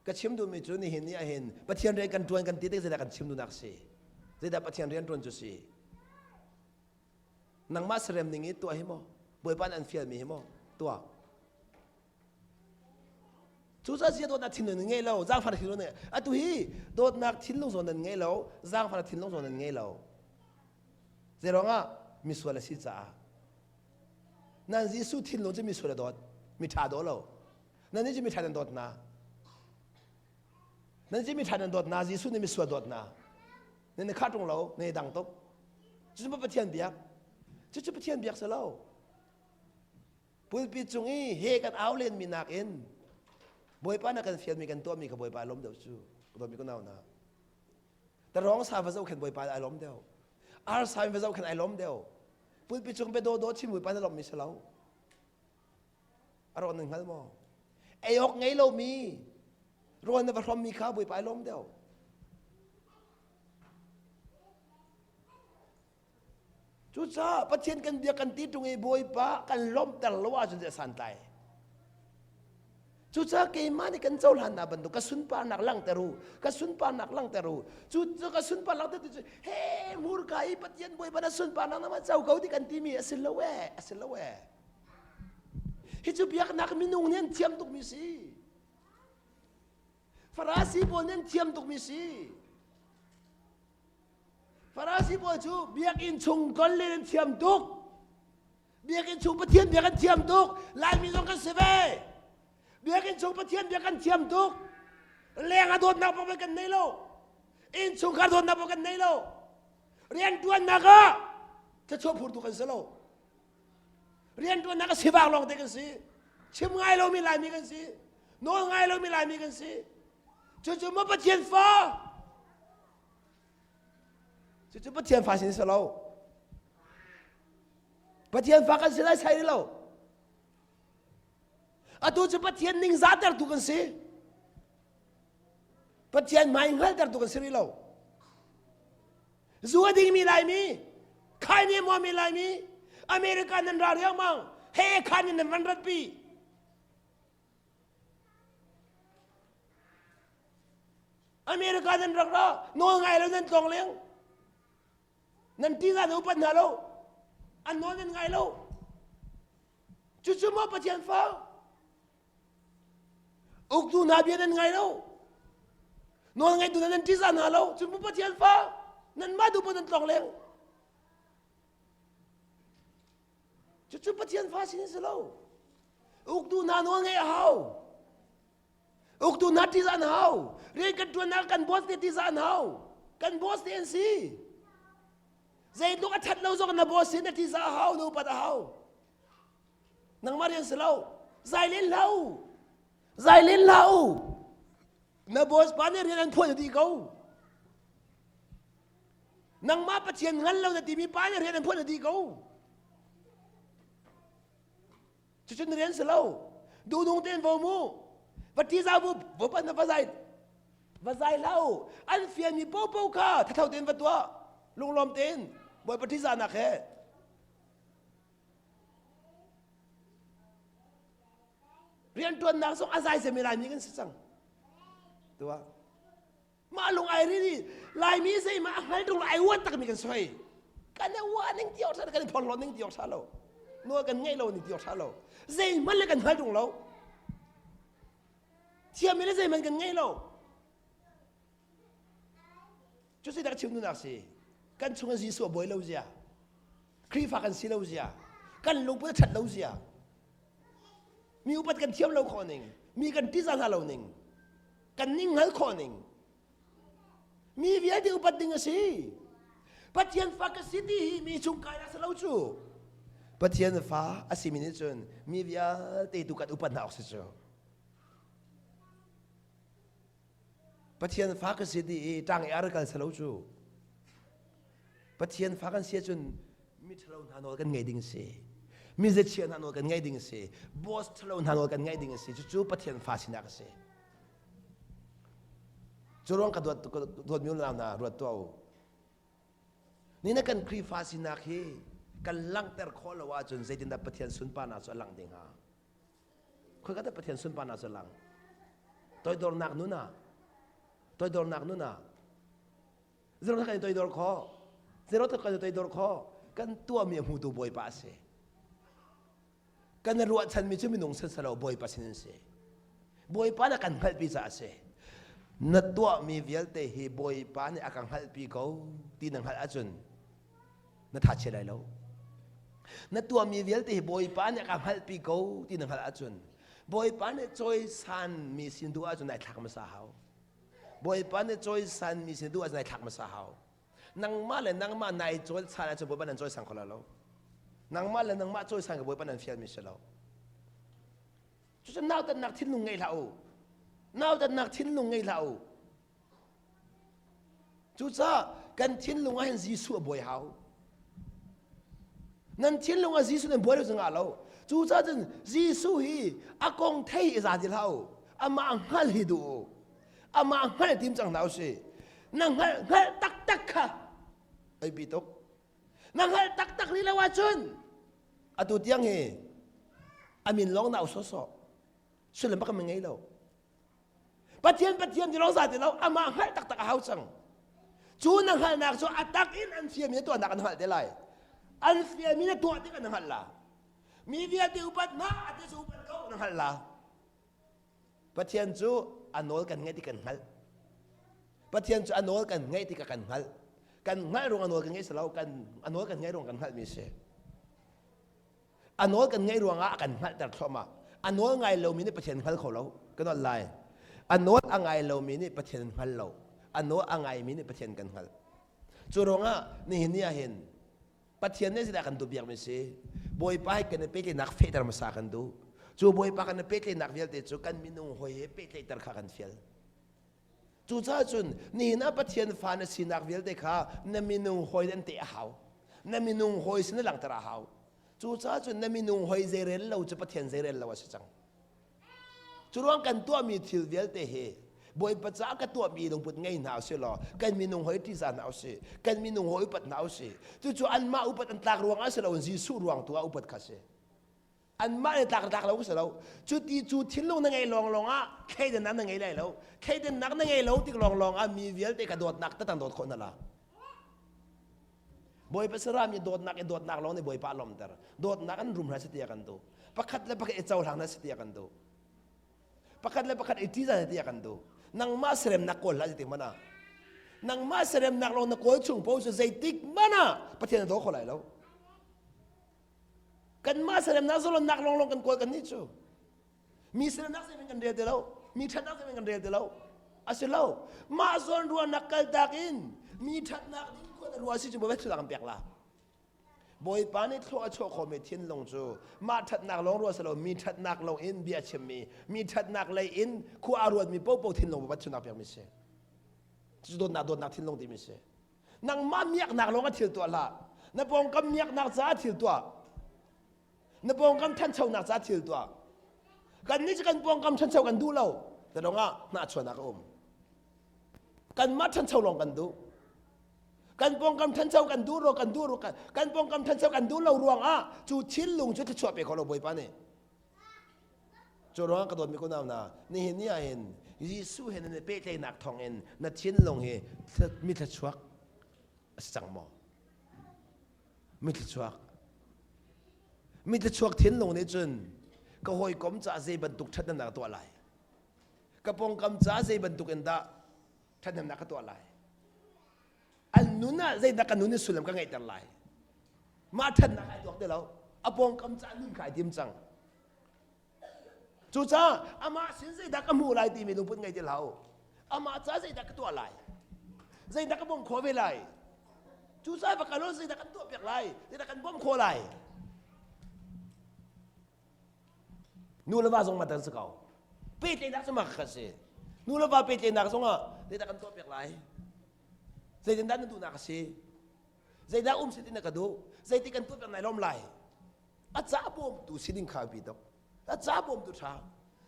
Ka chim duhmi cu nihin ni ahhin Pathian rian kan ṭuan kan ti tik zeidah kan chim duhnak si? Zeidah Pathian rian ṭuan cu si? Nangmah serem ning i tuah hi maw? Bawipa nih an fialmi hi maw? Tuah. Cucaah zia dawtnak thinlung nan ngei lo, zaangfahnak thinlung nan atu hi dawtnak thinlung zong nan ngei lo, zaangfahnak thinlung zong nan ngei lo. Zeiruangah misual a si caah. Nan Jesuh thinlung cu misual a dawt, mi ṭha daw lo. Nan nih cu mi ṭha nan dawt hna. Nan cu mi ṭha nan dawt hna, Jesuh nih misual dawt hna. Nan i khah ṭung lo, nan i dang tuk. Cucu Pathian biak. Cucu Pathian biak si lo. Pulpit cung i he kan au lenmi nakin Bawipa na kan fialmi kan tuahmi kha Bawipa a lawm deuh cu. Dawtmi ka nau hna. Tarawng sa va zoh khan Bawipa ai lawm deuh. Ar sa va zoh khan ai lawm deuh. Pulpit cung be dawdawh chim Bawipa na lawmmi si lo. A rawn nan hngal maw? Ei awk ngei lomi rawl na va hrommi kha Bawipa ai lawm deuh. Cucaah Pathian kan bia kan ti ṭung i Bawipa kan lawmhter lo ahcun zei a santlai. Cucaah keimah nih kan cohlannak bantuk ka sunparnak langhter u, ka sunparnak langhter u. Cu ka sunpar langhter tu cu he hmurka i Pathian Bawipa na sunparnak na co ko ti kan timi a si lo ee, a si lo ee. Hi cu biaknak minung nih an thiam tukmi si. Farasi pawl nih an thiam tukmi si. Farasi pawl cu biakinn chung kol len an thiam tuk. Biakinn chung Pathian biak an thiam tuk. Laimi zong kan si ve. Biakinn chung Pathian biak kan thiam tuk. Leng a dawtnak paoh kan nei lo. Innchungkhar dawtnak paoh kan nei lo. Riantuannak ah thluachuah phurtu kan si lo. Riantuannak a sivak lawng te kan si. Chim ngai lomi Laimi kan si. Nawl ngai lomi Laimi kan si. Cucu maw Pathian fa? Cucu Pathian fa sin si lo. Pathian fa kan si lai sai lo. Atu cu Pathian ning zahtertu kan si. Pathian hmai hngaltertu kan si rih lo. Zu a dingmi Laimi, khaini muami Laimi, America nan ra riangmang, he khan in nan van ratpi. America nan rak ra, nawl ngai lo nan tlong leng. Nan ṭihzah nan upat hna lo. An nawl nan ngai lo. Cucu maw Pathian fa? Uktu hna bia nan ngai lo. Nawl ngaitu hna nan ṭihzah hna lo. Cu maw Pathian fa? Nanmah duh paoh nan tlong leng. Cucu Pathian fa sin si lo. Uktu hna nawl ngeih a hau. Uktu hna ṭihzah an hau. Rian kan ṭuannak kan boss nih ṭihzah an hau. Kan boss nih an si. Zeitluk a ṭhat lo zong na boss sin na ṭihzah a hau, na upat a hau. Nangmah rian si lo. Zai len hlah u. Zai len hlah u. Na boss pa nih rian an phuah dih ko. Nangmah Pathian ngan lo na timi pa nih rian an phuah dih ko. Cucu na rian si lo. Duhnung tein vo mu. Va ṭihzah bu va pan va zai va zai hlah u. An fialmi popo kha thatho tein va tuah. Lunglawm tein Bawipa ṭihzahnak he. Rianṭuannak zong a zai cemmi Laimi kan si cang. Tuah. Mah lung ai rin i Laimi zeimah a hngal tung ai uan takmi kan soi. Kan i uah ning ti awk ṭha kan i phorhlawt ning ti awk ṭha lo. Nawl kan ngeih lo ning ti awk ṭha lo. Zeihmanh le kan hngal tung lo. Thiammi le zeihmanh kan ngei lo. Cu si dah chim duhnak si. Kan chung ah Jesuh a bawi lo zia. Khrihfa kan si lo zia. Kan lungput a ṭhat lo zia. Mi upat kan thiam lo khawh ning. Mi kan ṭihzah hna lo ning. Kan ning hngal khawh ning. Mi vialte upat ding a si. Pathian fa ka si ti hi mi chung kai a si lo cu. Pathian fa a simi nih cun mi vialte tu kan upat hna awk si cu. Pathian fa ka si ti i ṭang i ar kal si lo cu. Pathian fa kan si ahcun mi ṭhalo hna nawl kan ngei ding a si. Mi ziachia hna nawl kan ngei ding a si. Boss ṭhalo hna nawl kan ngaih ding a si. Cucu Pathian fa sinak a si. Cu ruang ka dawt dawtmi unau hna ruat tuah u. Ni na kan Khrihfa sinak hi kan langhter khawh lo ahcun zeitindah Pathian sunparnak cu a langh ding hnga? Khoika dah Pathian sunparnak cu a lang? Toidornak nun ah toidornak nun ah Zero kan i toidor khawh. Zero kan i toidor khawh. Kan tuahmi a hmutu Bawipa a si. Kan i ruahchanmi cu minung sin si lo Bawipa sin in si. Bawipa nih a kan hngalhpi caah a si. Na tuahmi vialte hi Bawipa nih a ka hngalhpi ko ti na hngalh ahcun na tha chia lai lo. Na tuahmi vialte hi Bawipa nih a ka hngalhpi ko ti na hngalh ahcun Bawipa nih cawisanmi sin duh ahcun nai thlak hmasa hau. Bawipa nih cawisanmi sin duh ahcun nai thlak hmasa hau. Nangmah le nangmah nai cawisan ahcun Bawipa nan cawisan kho lo. Nangmah le nangmah cawisan ka Bawipa nan fialmi si lo. Cucu nautatnak thinlung ngei hlah u. Nautatnak thinlung ngei hlah u. Cucaah kan thinlung ah hin Jesuh a bawi hau. Nan thinlung ah Jesuh nan bawi lo cu ngah lo. Cucaah cun Jesuh hi a kong thei i za ti hlah u. Amah hngal hi duh u. Amah hngal tim cang hna u si. Na hngalh hngalh taktak kha ai pi tuk. Na hngalh taktak rih lo ahcun atu tiang hi a min lawng na au sawsawh. Sullam bak ngei lo. Pathian Pathian ti lawng za ti lo amah hngalh taktak a hau cang. Cu na hngalhnak cu a tak in an fiami na tuahnak an hngalh te lai. An fiami na tuah tik an hngalh la. Mi vialte upat hna ati cu upat ko na hngalh la. Pathian cu a nawl kan ngaih ti kan hngalh. Pathian cu a nawl kan ngaih ti kan hngalh. Kan hngalh ruang a nawl kan ngaih si lo, kan a nawl kan ngaih ruang kan hngalhmi si. A nawl kan ngaih ruangah a kan hngalhter thluahmah. A nawl ngai lomi nih Pathian hngal kho lo. Ka nawl lai. A nawl a ngai lomi nih Pathian hngal lo. A nawl a ngaimi nih Pathian kan hngalh. Cu ruangah nihin ni ah hin Pathian nih zeidah kan duh biakmi si? Bawipa he kan i pehtlaihnak fehter hmasa kan duh. Cu Bawipa kan i pehtlaihnak vialte cu kan minung hawi he pehtlaihter kha kan fial. Cucaah cun nihin ah Pathian fa na sinak vialte kha na minung hawi an teh a hau. Na minung hawi sin na langhter a hau. Cucaah cun na minung hawi zeirel lo cu Pathian zeirel lo a si cang. Cu ruang kan tuahmi thil vialte hi Bawipa caah ka tuahmi lungput ngei hna usih law kan minung hawi ṭihzah hna usih, kan minung hawi upat hna usih. Cucu anmah upat an tlak ruangah si loin Jesuh ruang tu ah upat kha si. Anmah nih tlak tlak lo si lo. Cuti cu thinlung na ngei lawnglawng ah thleidannak na ngei lai lo. Thleidannak na ngei lo tik lawnglawng ah mi vialte ka dawtnak tatang dawt khawh hna la. Bawipa sarami dawtnak i dawtnak lawng nih Bawipa a lawmter. Dawtnak an rum hna si tiah kan duh. Pakhat le pakhat i cohlang hna si tiah kan duh. Pakhat le pakhat i ṭihzah hna tiah kan duh. Nangmah seremnak kawl hlah zeitik hmanh ah. Nangmah seremnak lawng na kawl chung paoh cu zeitik hmanh ah Pathian na daw kho lai lo. Kanmah seremnak zalonnak lawnglawng kan kawl kan nih cu. Mi sernak zeihmanh kan rel ti lo. Mi ṭhatnak zeihmanh kan rel ti lo. A si lo. Mah zawn ruahnak kaltak in mi ṭhatnak ding khua na ruah si cu Bawipa thluak kan pek la. Bawipa nih thlua a chuah khawhmi thinlung cu mah ṭhatnak lawng ruah si lo mi ṭhatnak lawng in bia chimmi mi ṭhatnak lei in khua a ruatmi paohpaoh thinlung Bawipa thlunak pekmi si. Cucu dawtnak dawtnak thinlung timi si. Nangmah miaknak lawng a thil tuah hlah. Na pawngkam miaknak caah thil tuah. Na pawngkam ṭhanchonak caah thil tuah. Kannih cu kan pawngkam ṭhancho kan duh lo. Te ah hnahchuahnak a um. Kanmah ṭhancho lawng kan duh. Kan pawngkam ṭhancho kan duh ro kan duh ro kan pawngkam ṭhancho kan duh lo ruangah cu thinlung cu thluachuah pe kho lo Bawipa nih. Cu ruang ka dawtmi kunau hna, nihin ni ah hin Jesuh he nan i pehtlaihnak thawngin na thinlung hi mi thluachuak a si cang maw? Mi thluachuak. Mi thluachuak thinlung nih cun ka hawikom caah zei bantuk ṭhathnemnak ka tuah lai? Ka pawngkam caah zei bantuk in dah ṭhathnemnak ka tuah lai? An nun ah zeidah ka nun in sullam ka ngeihter lai? Mah ṭhatnak ai tuak ti lo. A pawngkam caah nun kha ai tim cang. Cucaah amah sin zeidah ka hmuh lai timi lungput ngei ti hlah u. Amah caah zeidah ka tuah lai? Zeidah ka bawmh khawh ve lai? Cucaah va kal zeidah kan tuah piak lai? Zeidah kan bawmh khawh lai? Nu le va zong mah si ko. Pehtlaihnak cu mah kha si. Nu le va pehtlaihnak zong ah zeidah kan tuah piak lai? Zeitindah na duhnak a si? Zeidah um si ti na ka duh? Zeiti kan tuah piak nai lawm lai? A ca bawmtu si ding kha bi tuk. A ca bawmtu ṭha.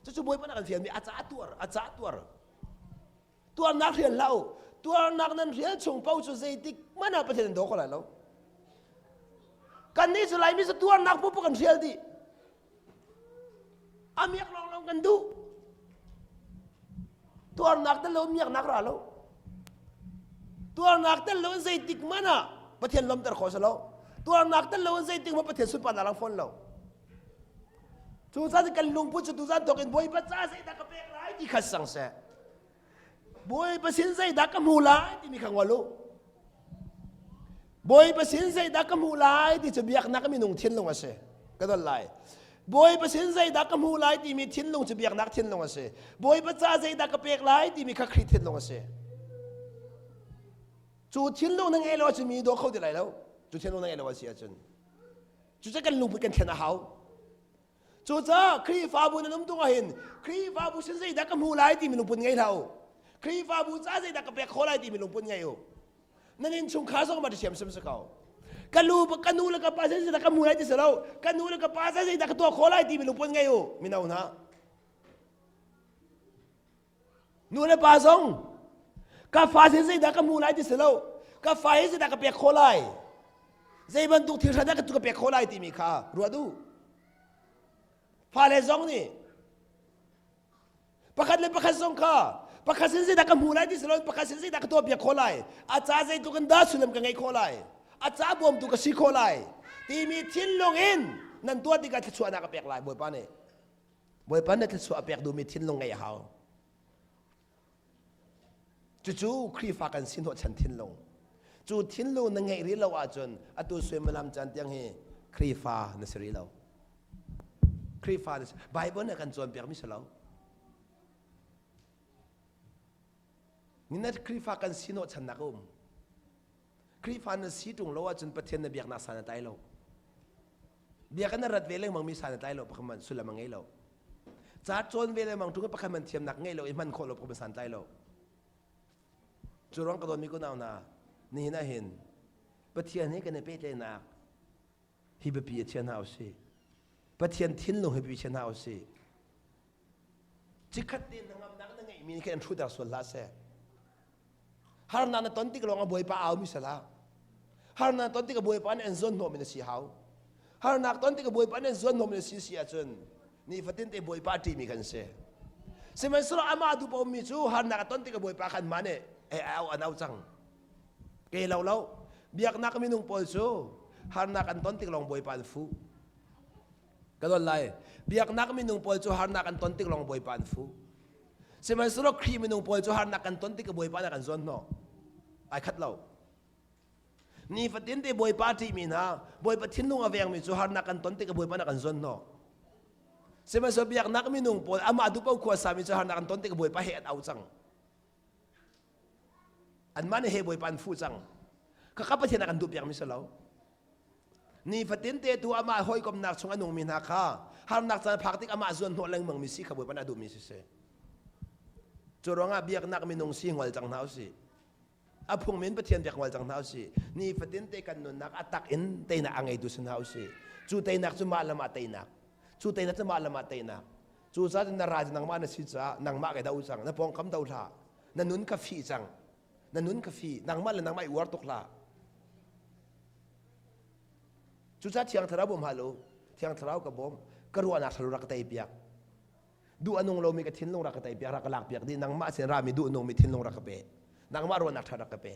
Cucu Bawipa na kan fialmi a ca tuar, a ca tuar. Tuarnak rial hlah u. Tuarnak nan rial chung paoh cu zeitik hmanh ah Pathian an daw kho lai lo. Kannih cu Laimi cu tuarnak pupu kan hrial dih. A miak lawnglawng kan duh. Tuarnak tel lo miaknak ra lo. Tuarnak tel lo in zeitik hmanh ah Pathian lawmter khawh si lo. Tuarnak tel lo in zeitik hmanh Pathian sunparnak lang fawn lo. Cucaah kan lungput cu tuzan thawk in Bawipa ca zeidah ka pek lai ti kha sang seh. Bawipa sin zeidah ka hmu lai timi kha ngol u. Bawipa sin zeidah ka hmuh lai ti cu biaknak minung thinlung a si. Ka don lai. Bawipa sin zeidah ka hmuh lai timi thinlung cu biaknak thinlung a si. Bawipa ca zeidah ka pek lai timi kha Khrih thinlung a si. Cu thinlung na ngei lo ahcun mi daw kho ti lai lo. Cu thinlung na ngei lo a si ahcun. Cucu kan lungput kan thlen a hau. Cucaah Khrihfabu nan um tung ahhin Khrihfabu sin zeidah ka hmu lai timi lungput ngei hlah u. Khrihfabu ca zeidah ka pek khawh lai timi lungput ngei u. Nan innchungkhar zong ma thiam sim si ko. Ka lu ka nu le ka pa sin zeidah ka hmu lai ti si lo. Ka nu le ka pa ca zeidah ka tuah khawh lai timi lungput ngei u. Mino hna. Nu le pa zong ka fa sin zeidah ka hmu lai ti si lo. Ka fa hi zeidah ka pek khawh lai. Zei bantuk thil hran dah ka pek khawh lai timi kha ruat u. Fale zong nih pakhat le pakhat zong kha pakhat sin zeidah ka hmu lai ti si lo pakhat sin zeidah ka tuah piak khawh lai a ca zeitluk in dah sullam ka ngeih khawh lai a ca bawmtu ka si khawh lai timi thinlung in nan tuah tikah thluachuahnak a pek lai Bawipa nih Bawipa nih thluachuah a pek duhmi thinlung ngeih a hau Cucu Khrihfa kan si hnawhchan thinlung. Cu thinlung na ngeih rih lo ahcun atu suimilam caan tiang hi Khrihfa na si rih lo. Khrihfa na si. Bible nih a kan cawnpiakmi si lo. Nina Khrihfa kan si hnawhchannak a um. Khrihfa na si ṭung lo ahcun Pathian na biaknak san a tlai lo. Biakinn na rat ve lengmang mi san a tlai lo pakhat man sullam a ngei lo. Ca cawn ve lengmang ṭung pakhat man thiamnak ngei lo i hman khawh lo pakhat san tlai lo. Cu ruang ka dawtmi kunau hna, nihin ah hin Pathian he kan i pehtlaihnak hi biapi a chia hna usih. Pathian thinlung hi biapi chia hna usih. Cikhat te hnangamnak na ngeihmi nih khin an hruhter sual hlah seh. Harnak na ton tik lawng ah Bawipa aumi si hlah. Harnak ton tik ah Bawipa nih an zuan hnawhmi na si hau. Harnak ton tik ah Bawipa nih an zuan hnawhmi na si si ahcun nifatin te Bawipa a ṭihmi kan si. Sihmanhsehlaw amah duh paohmi cu harnak a ton tik ah Bawipa khan mah nih au an au cang. Ke lo lo biaknak minung pawl cu harnak an ton tik lawng Bawipa an fuh. Ka don lai. Biaknak minung pawl cu harnak an ton tik lawng Bawipa an fuh. Sihmanhsehlaw Khrih minung pawl cu harnak kan ton tik ah Bawipa nih a kan zuan hnawh. Ai khat lo. Nifatin te Bawipa a ṭihmi hna, Bawipa thinlung a vengmi cu harnak kan ton tik ah Bawipa nih a kan zuan hnawh. Sihmanhsehlaw biaknak minung pawl amah duhpo khua sami cu harnak an ton tik ah Bawipa he an au cang. Anmah nih he Bawipa an fuh cang. Khakha Pathian a kan duhpiakmi si lo. Nifatin te tu amah hawikomnak chung a nungmi hna kha harnak caan phak tik amah zuan hnawh lengmang mi si kha Bawipa nih a duhmi si si. Cu ruangah biaknak minung si ngol cang hna usih. A phungmin Pathian biak ngol cang hna usih. Nifatin te kan nunnak a tak in teinak a ngeitu si hna usih. Cu teinak cu mah le mah teinak. Cu teinak cu mah le mah teinak. Cu caah na ral cu nangmah na si caah nangmah ke do cang. Na pawngkam do hlah. Na nun ka fih cang. Na nun ka fih. Nangmah le nangmah i uar tuk hlah. Cucaah Thiang Thlarau bawm hal u. Thiang Thlarau ka bawm. Ka ruahnak ṭhalo rak ka tei piak. Duh a nung lomi ka thinlung rak ka tei piak, rak ka lak piak dih. Nangmah sin rami duh a nungmi thinlung rak ka pe. Nangmah ruahnak ṭha rak ka pe.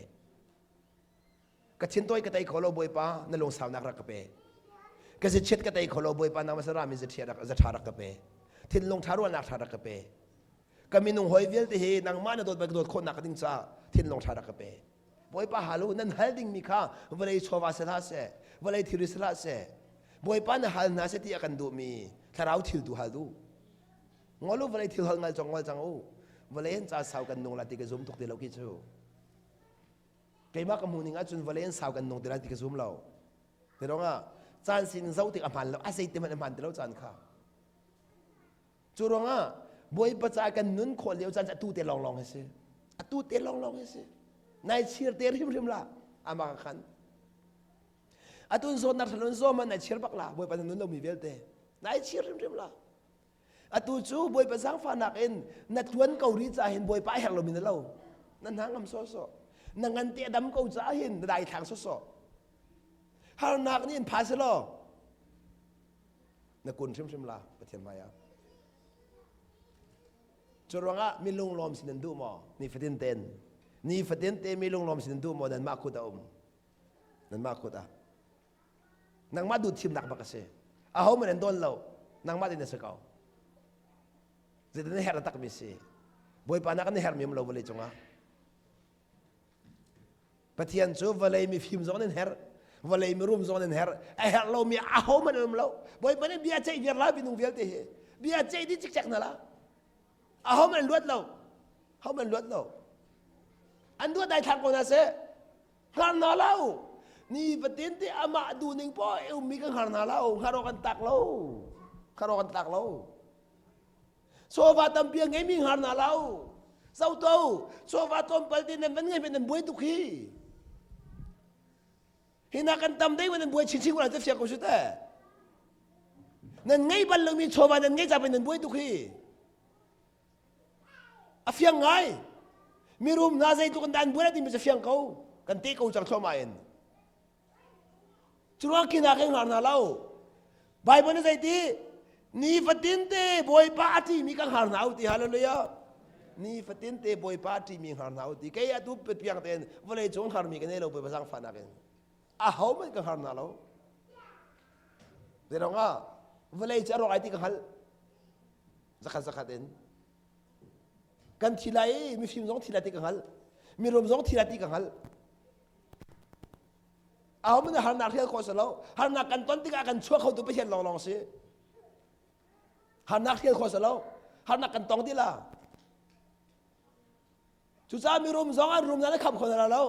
Ka thintawi ka tei kho lo Bawipa, na lungsaunak rak ka pe. Ka zichiat ka tei kho lo Bawipa, nangmah sin rami zaṭha rak ka pe. Thinlung ṭha ruahnak ṭha rak ka pe. Ka minung hawi vialte hi nangmah na dawt bal ka dawt khawhnak ding caah thinlung ṭha rak ka pe. Bawipa hal u, nan hal dingmi kha vawlei chawva si hlah seh, vawlei thilri si hlah seh. Bawipa na hal hna seh ti a kan duhmi thlarau thil tu hal duh. Ngol u vawlei thil hal ngal cong ngol cang u. Vawlei in ca sau kan nung la ti ka zum tuk ti lo ki cu. Keimah ka hmuh ning ahcun vawlei in sau kan nung ti la ti ka zum lo. Ti ruangah caan sin zoh tik a hmaan lo, a zei te hmanh a hmaan ti lo caan kha. Cu ruangah Bawipa ca kan nun khawh lio caan cu atu te lawnglawng hi si. Atu te lawnglawng hi si. Nai chir te hrimhrim la amah khan. Atun zawtnak thalon zaw man nai chir bak la Bawipa na nun lomi vialte. Nai chir hrimhrim la. Atu cu Bawipa zaangfahnak in na tluan ko ri ca hin Bawipa a herh lomi na lo. Na hna ngam sawsawh. Na ngan te a dam ko caah hin na daithlang sawsawh. Harnak nih in pha selaw na kun hrimhrim la Pathian hmai ah. Cu ruangah mi lunglawm sin nan duh maw? Nifatin ten. Nifatin te mi lunglawm sin nan duh maw? Nanmah kut a um. Nanmah kut ah. Nangmah duh thimnak bak a si. Aho man an dawn lo. Nangmah din a si ko. Zeitin na herh takmi si. Bawipa nak an herhmi um lo vawlei cungah. Pathian cu vawlei mifim zong nan herh, vawlei mirum zong nan herh, a herh lomi ahohmanh an um lo. Bawipa nih bia ceih viar la minung vialte hi. Bia ceih dih cikcek hna la. Ahohmanh an luat lo. Ahohmanh an luat lo. An duat dai thlang ko hna seh. Hngar hna lo. Ni fatin te amah duhning poah ummi kan hngar hna lo. Hngar awk an tak lo. Hngar awk an tak lo. Chawva tampi a ngeimi hngar hna lo. Zoto, chawva tlawmpal te nan van ngei nan buai tuk hi. Hi na kan tam dei nan buai chinchin ko lai te fiang ko su te. Nan ngei bal lomi chawva nan ngei ca nan buai tuk hi. A fiang ngai. Mirum hna zeitluk in dah an buai timi cu fiang ko. Kan te ko cang thluahmah in. Curuang khi na kan hngar hna lo. Bible nih zeiti? Nifatin te Bawipa a ṭihmi ka hngar hna u ti hallelujah. Nifatin te Bawipa a ṭihmi hngar hna u ti. Kei atu piang tein vawlei cung hngarmi ka nei lo Bawipa zaangfahnak in. Aho hmanh ka hngar hna lo. Zeirong ah vawlei cu a rawk ai ti ka hngalh. Zakhat zakhat in. Kan thi lai i mifim zong thi lai ti ka hngalh. Mirum zong thi lai ti ka hngalh. Aho nih harnak hrial khawh si lo. Harnak kan ton tikah kan chuak khotu Pathian lawnglawng si. Harnak hrial khawh si lo. Harnak kan tong ti la. Cucaah mirum zong an rum na kham kho hna lo.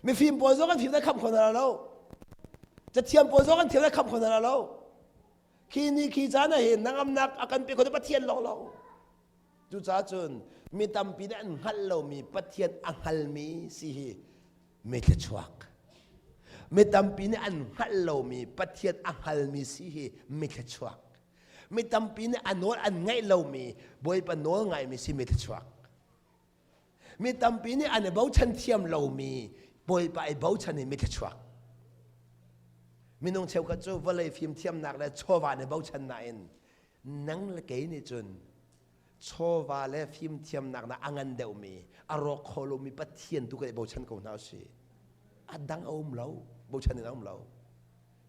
Mifim pawl zong an fim na kham kho hna lo. Cathiam pawl zong an thiam na kham kho hna lo. Khi ni khi caan ah hin nangamnak a kan pe kho Pathian lawnglawng. Cucaah cun mi tampi nih an hngalh lomi Pathian a hngalmi si hi mi thluachuak. Mi tampi nih an hngalh lomi Pathian a hngalmi si hi mi thluachuak. Mi tampi nih a nawl an ngaih lomi Bawipa nawl ngaimi si mi thluachuak. Mi tampi nih an i bochan thiam lomi Bawipa i bochan hi mi thluachuak. Minung cheukhat cu vawlei fimthiamnak le chawva an i bochan nain nang le kei nih cun chawva le fimthiamnak na a ngan deuhmi a rawk kho lomi Pathian tu kan i bochan ko hna usih. A dang a um lo, bochan in a um lo.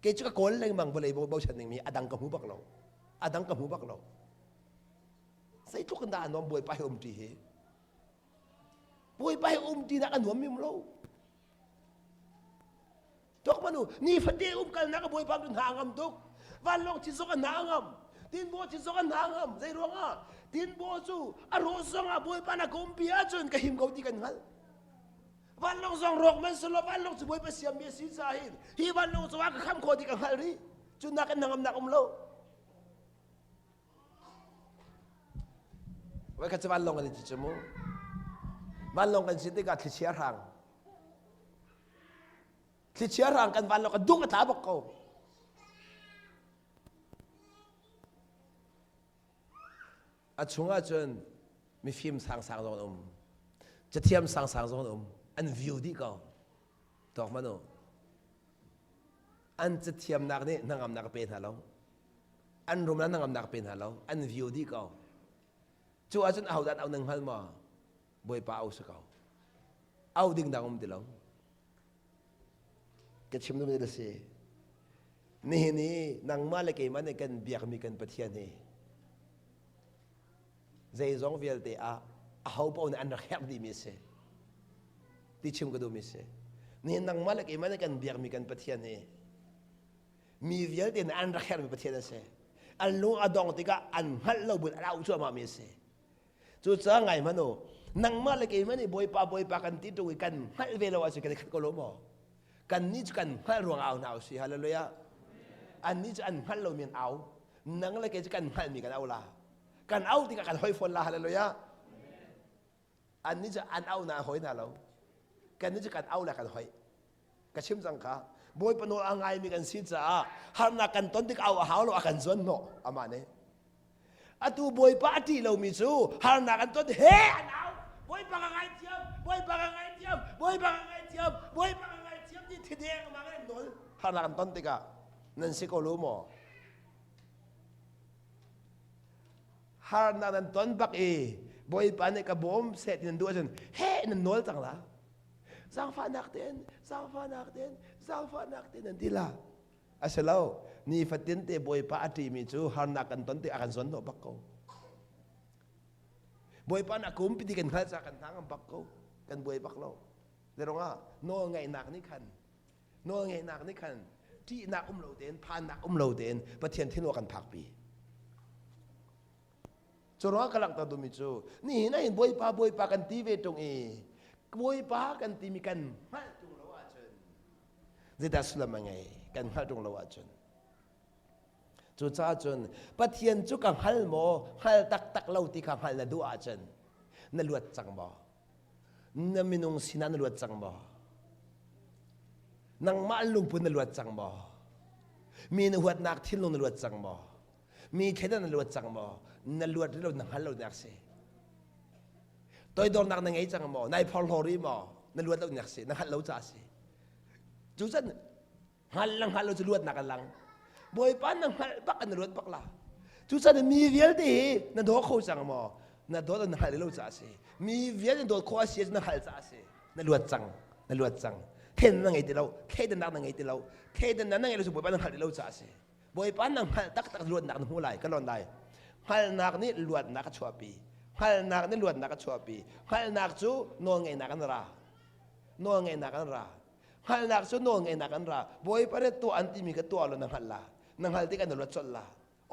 Kei cu ka kawl lengmang vawlei bochan dingmi a dang ka hmu bak lo. A dang ka hmu bak lo. Zeitluk in dah a nuam Bawipa he umṭi hi. Bawipa he umṭinak a nuam mi um lo. Tok manu nifate umkalnak a Bawipa cu hna ngam tuk. Vanlawng ci zong a hna ngam. Tinbaw ci zong a hna ngam. Zei ruangah? Tinbaw cu a rawh zong ah Bawipa na ka umpi ahcun ka him ko ti kan hngalh. Vanlawng zong rawk man selaw vanlawng cu Bawipa siammi a si caah hin hi vanlawng cu a ka kham khawh ti ka hngalh rih. Cu nak in hnangamnak um lo. Voikhat cu vanlawng kan i ci cu mu. Vanlawng kan si tikah thlichia hrang. Thlichia hrang kan vanlawng kan duk a tla bak ko. A chungah cun mifim sangsang zong an um. Cathiam sangsang zong an um. An view dih ko. Tawk man u. An cathiamnak nih hnangamnak a pe hna lo. An rum le hnangamnak pe hna lo. An view dih ko. Cu ahcun ahodah au nan hngal maw? Bawipa au si ko. Au ding dang um ti lo. Ka chim duhmi a si. Nihin i nangmah le keimah nih kan biakmi kan Pathian hi zeizong vialte ah aho paoh nih an rak herh dihmi a si. Ti chim ka duhmi a si. Nihin nangmah le keimah nih kan biakmi kan Pathian hi mi vialte nih an rak herhmi Pathian a si. An lung a dong tikah an hngalh lo buin an auh cuahmahmi a si. Cucaah ngai hmanh u, nangmah le keimah nih Bawipa Bawipa kan ti ṭung i kan hngalh ve lo ahcun kan i khat ko lo maw? Kannih cu kan hngalh ruang au hna usih. Hallelujah. Annih cu an hngalh lomi an au. Nang le kei cu kan hngalhmi kan au la. Kan au tikah kan hoi fawn la. Hallelujah. Annih cu an au na hoi hna lo. Kannih cu kan au le kan hoi. Ka chim cang kha. Bawipa nawl a ngaimi kan si caah harnak kan ton tik au a hau lo a kan zuan hnawh amah nih. Atu Bawipa a ṭih lomi cu harnak an ton he an au. Bawipa ka ngaithiam, Bawipa ka ngaithiam, Bawipa ka ngaithiam, Bawipa ka ngaithiam ti thideng mang in an nawl. Harnak an ton tikah nan si ko lo maw? Harnak nan ton bak i Bawipa nih ka bawm seh ti nan duh ahcun he nan nawl cang la. Zaangfahnak tein, zaangfahnak tein, zaangfahnak tein nan ti la. A si lo. Nifatin te Bawipa a ṭihmi cu harnak kan ton tik a kan zawn hnawh bak ko. Bawipa nih a kumpi ti kan hngalh caah kan hna ngam bak ko. Kan buai bak lo. Zeirungah nawl ngaihnak nih khan nawl ngaihnak nih khan ṭihnak um lo tein phannak um lo tein Pathian thinua kan phakpi. Cu ruangah ka langhter duhmi cu nihin ah hin Bawipa Bawipa kan ti ve ṭung i Bawipa kan timi kan hngalh ṭung lo ahcun zeidah sullam a ngei kan hngalh ṭung lo ahcun cucaah cun Pathian cu ka hngal maw hngal taktak lo ti kha hngalh na duh ahcun na luat cang maw na minung sinah na luat cang maw nangmah lungput na luat cang maw mi na huatnak thinlung na luat cang maw mi thleidan na luat cang maw na luat rih lo na hngal lo nak si toidornak na ngei cang maw nai phorhlaw rih maw na luat lo nak si na hngalh lo caah si cu can Hngal le hngal lo cu luatnak a lang. Bawipa na hngalh bak an luat bak la. Cucaah mi vialte hi na daw kho cang maw? Na dawt na hngalh lo caah a si. Mi vialte dawt khawh a si na hngalh caah a si. Na luat cang. Na luat cang. Then na ngei ti lo. Thleidannak na ngei ti lo. Thleidannak na ngei lo cu Bawipa na hngalh ti lo caah a si. Bawipa na hngalh taktak luatnak na hmu lai. Ka lon lai. Hngalhnak nih luatnak a chuahpi. Hngalhnak nih luatnak a chuahpi. Hngalhnak cu nawlngeihnak an ra. Nawlngeihnak an ra. Hngalhnak cu nawlngeihnak an ra. Bawipa nih tuah an timi ka tuah lo na hngalh la. Na hngalh tikah na luat colh la.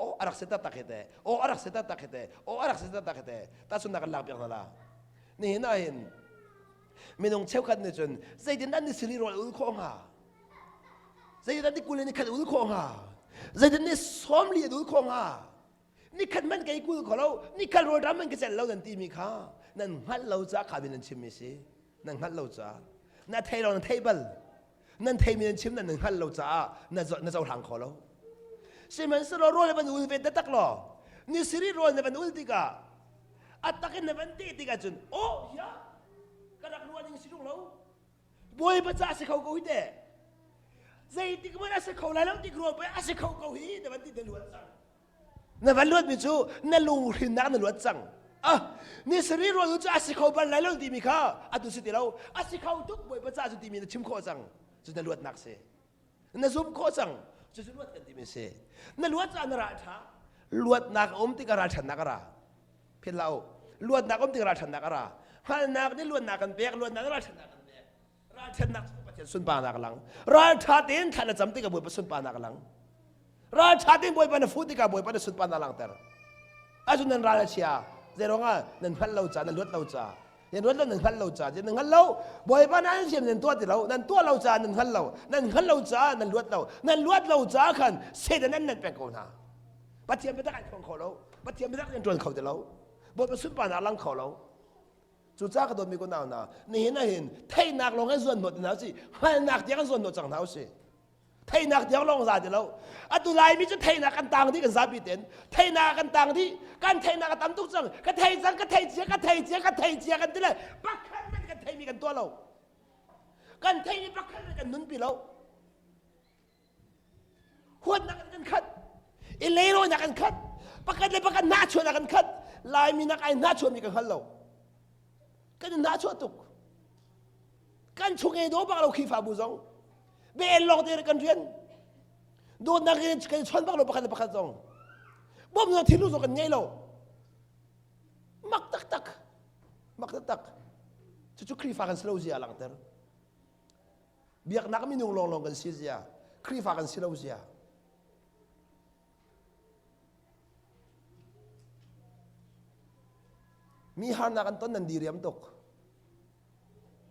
Aw a rak si taktak hi te. Aw a rak si taktak hi te. Aw a rak si taktak hi te. Tahchunhnak kan lak piak hna la. Nihin ah hin minung cheukhat nih cun zeitin an ni siri rawl ul khawh hnga? Zeitin an ni kul ni khat ul khawh hnga? Zeitin ni sawmli an ul khawh hnga? Nikhat man kei kul kho lo, nikhat rawl ram man ka celh lo nan timi kha nan hngalh lo caah kha bin nan chimmi si. Nan hngalh lo caah. Na thei lo na thei bal. Nan theimi nan chim nan nan hngalh lo caah na na cohlang kho lo. Sihmanhsehlaw rawl na van ul ve taktak law ni siri rawl na van ul tikah a tak in na van teh tikah cun oh ya ka rak ruah ning si tung lo Bawipa ca a si kho ko hi teh zeitik hmanh a si kho lai lo tik ruang pei a si kho ko hi na van ti na luat cang na van luatmi cu na lunghrinnak na luat cang ah ni sarih rual cu a si kho bal lai lo timi kha atu si ti lo a si kho tuk Bawipa ca cu timi na chim khawh cang cu na luatnak si na zum khawh cang cu cu luat kan timi si na luat caah na ral ṭha luatnak a um tikah ralṭhatnak a ra philh hlah u luatnak um tikah ralṭhatnak a ra hngalhnak nih luatnak kan pek luatnak nih ralṭhatnak kan pek ralṭhatnak cu Pathian sunparnak a lang ralṭha tein thla na cam tikah Bawipa sunparnak a lang ralṭha tein Bawipa na fuh tikah Bawipa na sunparnak langhter ahcun nan ral a chia zeiruangah nan hngalh lo ca nan luat lo ca nan luat lo nan hngalh lo ca nan hngal lo Bawipa nan siam nan tuah ti lo nan tuah lo ca nan hngal lo nan hngal lo ca nan luat lo nan luat lo ca khan Satan nan nan pek ko hna Pathian biatak ai phuang kho lo Pathian biatak nan ṭuan kho ti lo Bawipa sunparnak lang kho lo Cucaah ka dawtmi kunau hna, nihin ah hin theihnak lawng in zuan hnawt hna usih, hngalhnak tiang in zuan hnawt cang hna usih. Theihnak tiang lawng za ti lo. Atu Laimi cu theihnak kan tang dih kan zapi ten. Theihnak kan tang dih. Kan theihnak a tam tuk cang. Ka thei cang, ka thei cia, ka thei cia, ka thei cia kan ti le pakhat hmanh kan theimi kan tuah lo. Kan theihmi pakhat hmanh kan nunpi lo. Huatnak in kan khat. I leirawinak kan khat. Pakhat le pakhat nahchuahnak kan khat. Laimi nak ai nahchuahmi kan hngal lo. Kan i nahchuah tuk. Kan chung e daw bak lo Khrihfabu zong. Bel lawng te kan rian. Dawtnak in kan chon bak lo pakhat le pakhat zong. Bawmhnak thinlung zong kan ngei lo. Mak taktak. Mak taktak. Cucu Khrihfa kan si lo zia langhter. Biaknak minung lawnglawng kan si zia, Khrihfa kan si lo zia. Mi harnak an ton nan diriam tuk.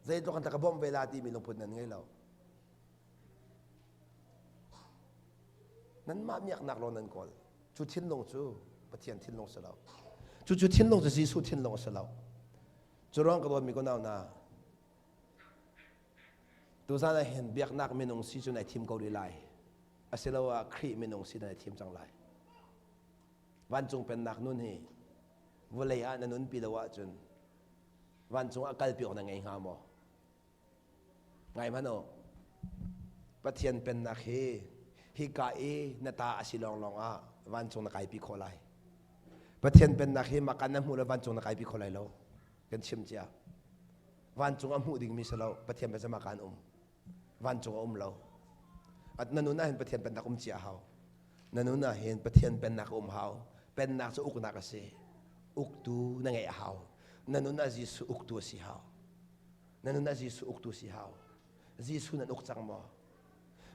Zeitluk an ta ka bawmh ve la timi lungput nan ngei lo. Nanmah miaknak lawng nan kawl. Cu thinlung cu Pathian thinlung si lo. Cu cu thinlung cu Jesuh thinlung a si lo. Cu ruang ka dawtmi ko nau na Tuzan ah hin biaknak minung si cu nai thim ko rih lai. Asiloah Khrih minung si nai thim cang lai. Vancung pennak nun hi vawlei ah na nunpi lo ahcun vancung ah kalpi awk na ngei hnga maw? Ngai hmanh u. Pathian pennak hi hika i na ta a si lawnglawng ah vancung na kaipi khawh lai. Pathian pennak hi makan na hmuh lo vancung na kaipi kho lai lo. Kan chim cia. Vancung a hmuh dingmi si lo Pathian biazama kan um vancung a um lo na nun ah hin Pathian pennak um cia hau na nun ah hin Pathian pennak um hau pennak cu uknak a si uktu na ngeih a hau na nun ah Jesuh uktu a si hau na nun ah Jesuh uktu si hau Jesuh nan uk cang maw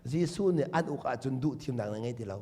Jesuh nih an uk ahcun duh thimnak na ngei ti lo.